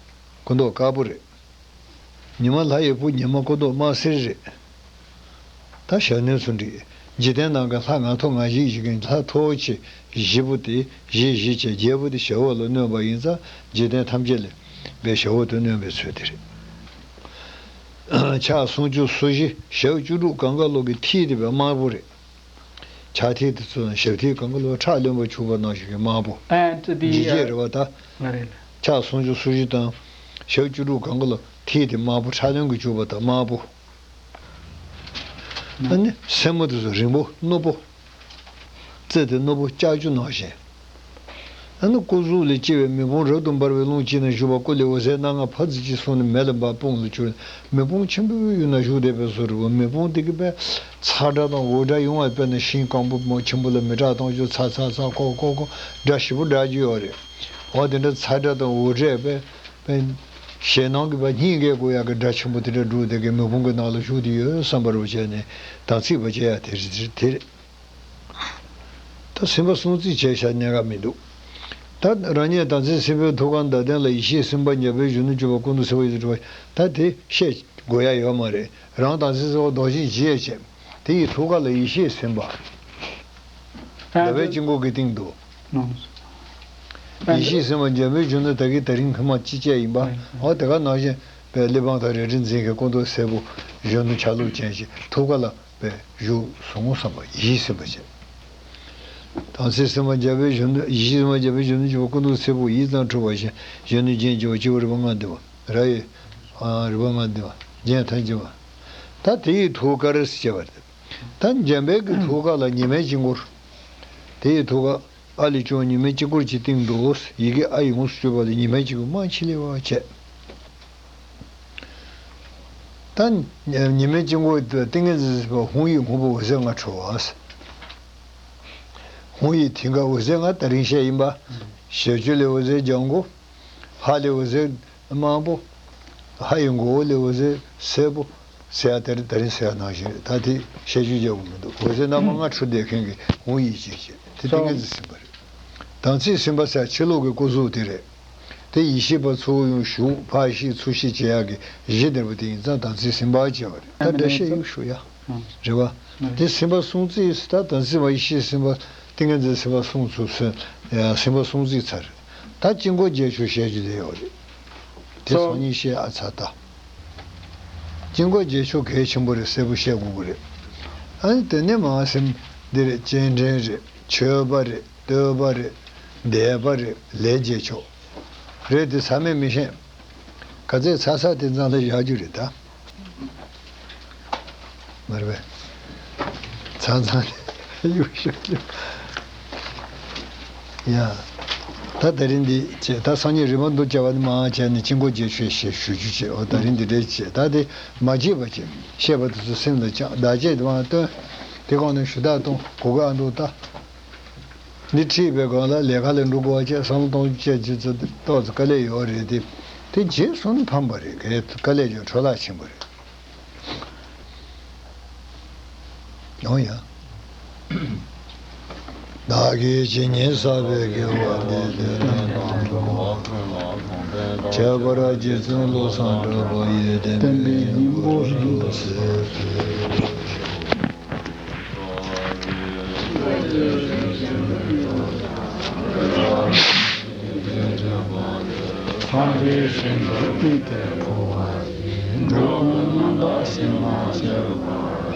སྐུ་མདོག་དཀར་པོ་རེད། ཉི་མ་ལྷ་ཡི་བུ་ཉི་མ་སྐུ་མདོག་དམར་སེར་རེད། ད་ཞྭ་སྣོད་ཚུ་འདྲེས། འཇིག་རྟེན་ནང་གི་ལྷ་ང་ཐོག་ང་ཞིག་ཞིག་གི་ལྷ་མཐོ་བོ་ཆེ་བཞི་པོ་དེ་བཞི་བཞི་བྱས་བརྒྱད་པོ་དེ་ཞབས་འོག་ལ་བསྣོན་པ་ཡིན་ཙང་འཇིག་རྟེན་ཐམས་ཅད་ལ་བའི་ཞབས་འོག་ཏུ་བསྣོན་པའི་ཚུལ་དེ་རེད། ཕྱག་སུམ་ཅུ་སོ་བཞི་ཞབས་བཅུ་དྲུག་གང་ག་ལོག་གི་མཐིལ་དེ་བས་དམར་པོ་རེད། ཕྱག་མཐིལ་དེ་ཚོ་ཞབས་མཐིལ་གང་ག་ལོག་ཁྲག་རློན་པ་བྱུགས་པ་ནང་བཞིན་གྱི་དམར་པོ། ཨ་ཙི་དེ་འཇིགས་བྱེད་རེད་བ་ད། ང་རེད་ལ། ཕྱག་སུམ་ཅུ་སོ་བཞི་དང་ཞབས་བཅུ་དྲུག་གང་ག་ལོག་མཐིལ་དེ་དམར་པོ། ཁྲག་རློན་གྱིས་བྱུགས་པ་དང་དམར་པོ། ཨ་ནི་སེན་མོ་དེ་ཚོ་རིང་པོ་རྣོ་པོ། རྩེ་དེ་རྣོ་པོ་ལྕགས་ཀྱུ་ནང་བཞིན། ཨ་ནི་སྐུ་གཟུགས་ལས་སྐྱེ་བའི་མེ་དཔུང་རབ་ཏུ་འབར་བའི་རླུང་དཀྱིལ་ན་བཞུགས་པ། སྐུ་ལས་འོད་ཟེར་སྣ་ལྔ་ཕར་ཚུར་གཅིག་སོང་ནས་མེ་ལ་འབར་དཔུང་ལ་གྱུར། མེ་དཔུང་ཆེན་པོའི་ཡུལ་ན་བཞུགས་བསྡད་པའི་བཟོ་རེད་བ། མེ་དཔུང་དེ་གིས་པས་ཚ་སྒྲ་དང་འུར་སྒྲ་ཡོང་བ། དཔེར་ན་ཤིང་སྐམ་པོ་མོ་ཆེན་པོ་ལ་མེ་སྲེག་གཏོང་རྒྱུ་ཚ་ཚ་ཚ་ཁོག་ཁོག་ཁོག་སྒྲ་ཞིབ་པོ་སྒྲག་རྒྱུ་ཡོད་རེད། འོ་དེ་འདྲ་ཚ་སྒྲ་དང་འུར་སྒྲས་པས་པས་ཞེད་སྣང་གིས་པ་སྙིང་གས་གོ་ཡག་གི་སྒྲ་ཆེན་པོ་དེ་འདྲ་སྒྲོག་བསྡད་མཁན་མེ་དཔུང་གི་ནང་ལ་བཞུགས་བསྡད་ཡོད་བསམ་པ་རུ་བྱས་ནས་དམ་ཚིག་པ་བྱེད་ཡ་དེ་རེད་དེ་རེད། ད་སེམས་པ་སྲུང་རྩིས་བྱས་བཞག་གནད་འགག་མི་འདུག་ད་རང་ཉིད་དམ་ཚིག་སེམས་དཔའི་ཐུགས་ཀར་མདའ་ལྡན་ལ། ཡེ་ཤེས་སེམས་དཔའ་འཇམ་དཔལ་གཞོན་ནུར་གྱུར་པ། སྐུ་མདོག་སེར་པོ་ཡིད་དུ་འཕྲོག་པ། ད་དེ་བཤད་དགོས་ཡ་ཡོད་མ་རེད། རང་དམ་ཚིག་སེམས་དཔའ་རྡོ་རྗེ་འཇིགས་བྱེད། དེ་ཡི་ཐུགས་ཀ་ལ་ཡེ་ཤེས་སེམས་དཔའ། ཟླ་བའི་དཀྱིལ་འཁོར་གྱི་སྟེང་དུ། ཡེ་ཤེས་སེམས་དཔའ་འཇམ་དཔལ་གཞོན་ནུ་ད་གིན་དེ་རིང་ཁ་མ་ཅི་བྱས་ཡིན་པ། འོ་དེ་ག་ནང་བཞིན་པའི་གླེགས་བམ་དང་རལ་གྲི་འཛིན་མཁན་སྐུ་མདོག་སེར་པོ་གཞོན་ནུ་ཆ་ལུགས་ཅན་ཞིག་ཐུགས་ཀ་ལ། པས་བཞུགས་སོང་བསམ་པ་ཡིད་སེམས་པ་བྱས། དམ་ཚིག་སེམས་དཔའ་འཇམ་དཔལ་གཞོན་ནུ། ཡེ་ཤེས་སེམས་དཔའ་འཇམ་དཔལ་གཞོན་ནུར་གྱུར་པ། སྐུ་མདོག་སེར་པོ་ཡིད་ཙམ་འཕྲོག་པ་བཞིན། གཞོན་ནུའི་རྒྱན་བྱེ་བ་སྤྱི་བོར་རིམ་པ་ལྔ་ལྡན་པ། ར་ཡི་ཨ་རིམ་པ་ལྔ་ལྡན་པ། རྒྱན་ཐམས་ཅད་པ། ད་དེ་ཡི་ཐུགས་ཀར་ཟེར་བ་རེད། ད་འཇམ་དཔལ་གྱི་ཐུགས་ཀ་ལ་ཉི་མའི་དཀྱིལ་འཁོར། དེ་ཡི་ཐུགས་ཀ་ཨ་ལས་བྱུང་ཉི་མའི་དཀྱིལ་འཁོར་གྱི་སྟེང་དུ་ཡི་གེ་ཨ་ཡོངས་སུ་གྱུར་པ་ལས་ཉི་མའི་དཀྱིལ་འཁོར་མ་ཕྱི་ལས་པ་བྱས། ད་ཉི་མའི་དཀྱིལ་འཁོར་དུ་ཏིང་ངེ་འཛིན་ཟེར་བ་ཧཱུྃ་ཡིག་སྔོན་པོ་འོད་ཟེར་ལྔ་འཕྲོ་བ། ཧཱུྃ་ཡིག་མཐིང་ག་འོད་ཟེར་ལྔ་དེ་རིང་བཤད་ཡིན་པ། ཞབས་ཀྱུ་ལས་འོད་ཟེར་ལྗང་གུ། ཧ་ལས་འོད་ཟེར་དམར་པོ། ཧ་ཡི་མགོ་བོ་ལས་འོད་ཟེར་སེར་པོ། ཟེར་ཡ་དེ་རིང་དེ་རིང་ཟེར་ཡ་ནང་བཞིན་རེད། ད་དེ་བཤད་རྒྱུ་རྒྱག་དགོས་མི་འདུག་འོད་ཟེར་རྣམ་པ་ལྔ་འཕྲོ་བསྡད་མཁན་གྱི་ཧཱུྃ་ཡིག་ཅིག་བྱས། དེ་ཏིང་ངེ་འཛིན་སེམས་དཔའ་རེད། དམ་ཚིག་སེམས་དཔའ་ཟེར་ཕྱི་ལོགས་ཀྱི་སྐུ་གཟུགས་དེ་རེད། དེ་ཡེ་ཤེས་པ་ཚུར་ཡང་ཞུགས་ཕར་བཤིག་ཚུར་བཤིག་བྱེད་ཡག་གི་གཞི་འདིར་པོ་དེ་ཡིན་ཙང་དམ་ཚིག་སེམས་དཔའ་ཅེས་པ་རེད། ད་འགྲེལ་བཤད་ཡག་ཞུ་ཡ། རེད་བ། དེ་སེམས་དཔའ་སྲུང་རྩིས་ད་དམ་ཚིག་པ་ཡེ་ཤེས་སེམས་དཔའ་ཏིང་ངེ་འཛིན་སེམས་དཔའ་སྲུང་ཚུལ་སེམས་དཔའ་སྲུང་རྩིས་ཚར། ད་དཀྱིལ་འཁོར་རྗེས་ཆོད་བཤད་རྒྱུ་དེ་ཡོད་རེད། དེ་སང་ཉིན་བཤད་ཨ་ཚ་ད། དཀྱིལ་འཁོར་རྗེས་ཆོད་གལ་ཆེན་པོ་རེད། གསལ་པོ་བཤད་དགོས་ཀྱི་རེད། ཨ་ནི་དེ་ནས་མར་སེམས་འདི་རེད། སྤྱན་འདྲེན་རེད། མཆོད་པ་རེད། བསྟོད་པ་རེད། བཟླས་པ་རེད། ལས་རྗེས་ཆོག་རེད། དེ་ཚང་མས་མི་ཤེས། ག་ཚད་ཚར་ཚར་དེ་ཚང་ལ་བཞག་རྒྱུ་རེད་ད། མ་རེད་པས། ཚང་ཚང་ཡུག་ཤུག་ཡུག་ཡ། ད་དེ་རིང་འདི་བྱས། ད་སང་ཉིན་རི་མོ་འདུག་བྱ་བ་འདི་མང་བྱས་ནས་དཀྱིལ་འཁོར་རྗེས་ཆོད་ཞེས་ཞུ་རྒྱུ་བྱས། འོ་ད་རིང་འདི་འདྲའི་བྱས། ད་དེ་མ་བརྗེད་པ་བྱས། བཤད་པ་དེ་ཚོ་སེམས་ལ་བཅངས། བདག་བསྐྱེད་དེ་མར་བཏོན། དེ་གང་ནས་ཞུ་དག་གཏོང་གོ་ག་འདུག་ད། འདི་ཁྲིད་པའི་སྒང་ལ་ལས་ཀ་ལ་འགྲོ་དགོས་པ་བཅས་བསམ་བློ་གཏོང་རྒྱུ་བཅས་ཇི་ཙམ་ཏོག་ཙམ་དཀའ་ལས་ཡོད་རེད་དེ། དེ་རྗེས་སུ་ནི་ཕན་པ་རེད། དཀའ་ལས་ཀྱང་འཕྲོ་བརླག་ཆེན་པོ་རེད། ཡོང་ཡ། བདག་གིས་ཇི་སྙེད་བསགས་པའི་དགེ་བ་འདི་ལས། ཁྱད་པར་རྗེ་བཙུན་བློ་བཟང་གྲགས་པ་ཡི། བསྟན་པའི་སྙིང་པོ་རིང་དུ་གསལ། ཚངས་པའི་ཞིང་དུ་བཀྲུས་ཏེ་འཁོར་བ་ཡི། འགྲོ་ཀུན་རྣམ་དག་སེམས་ལ་སྤྱད།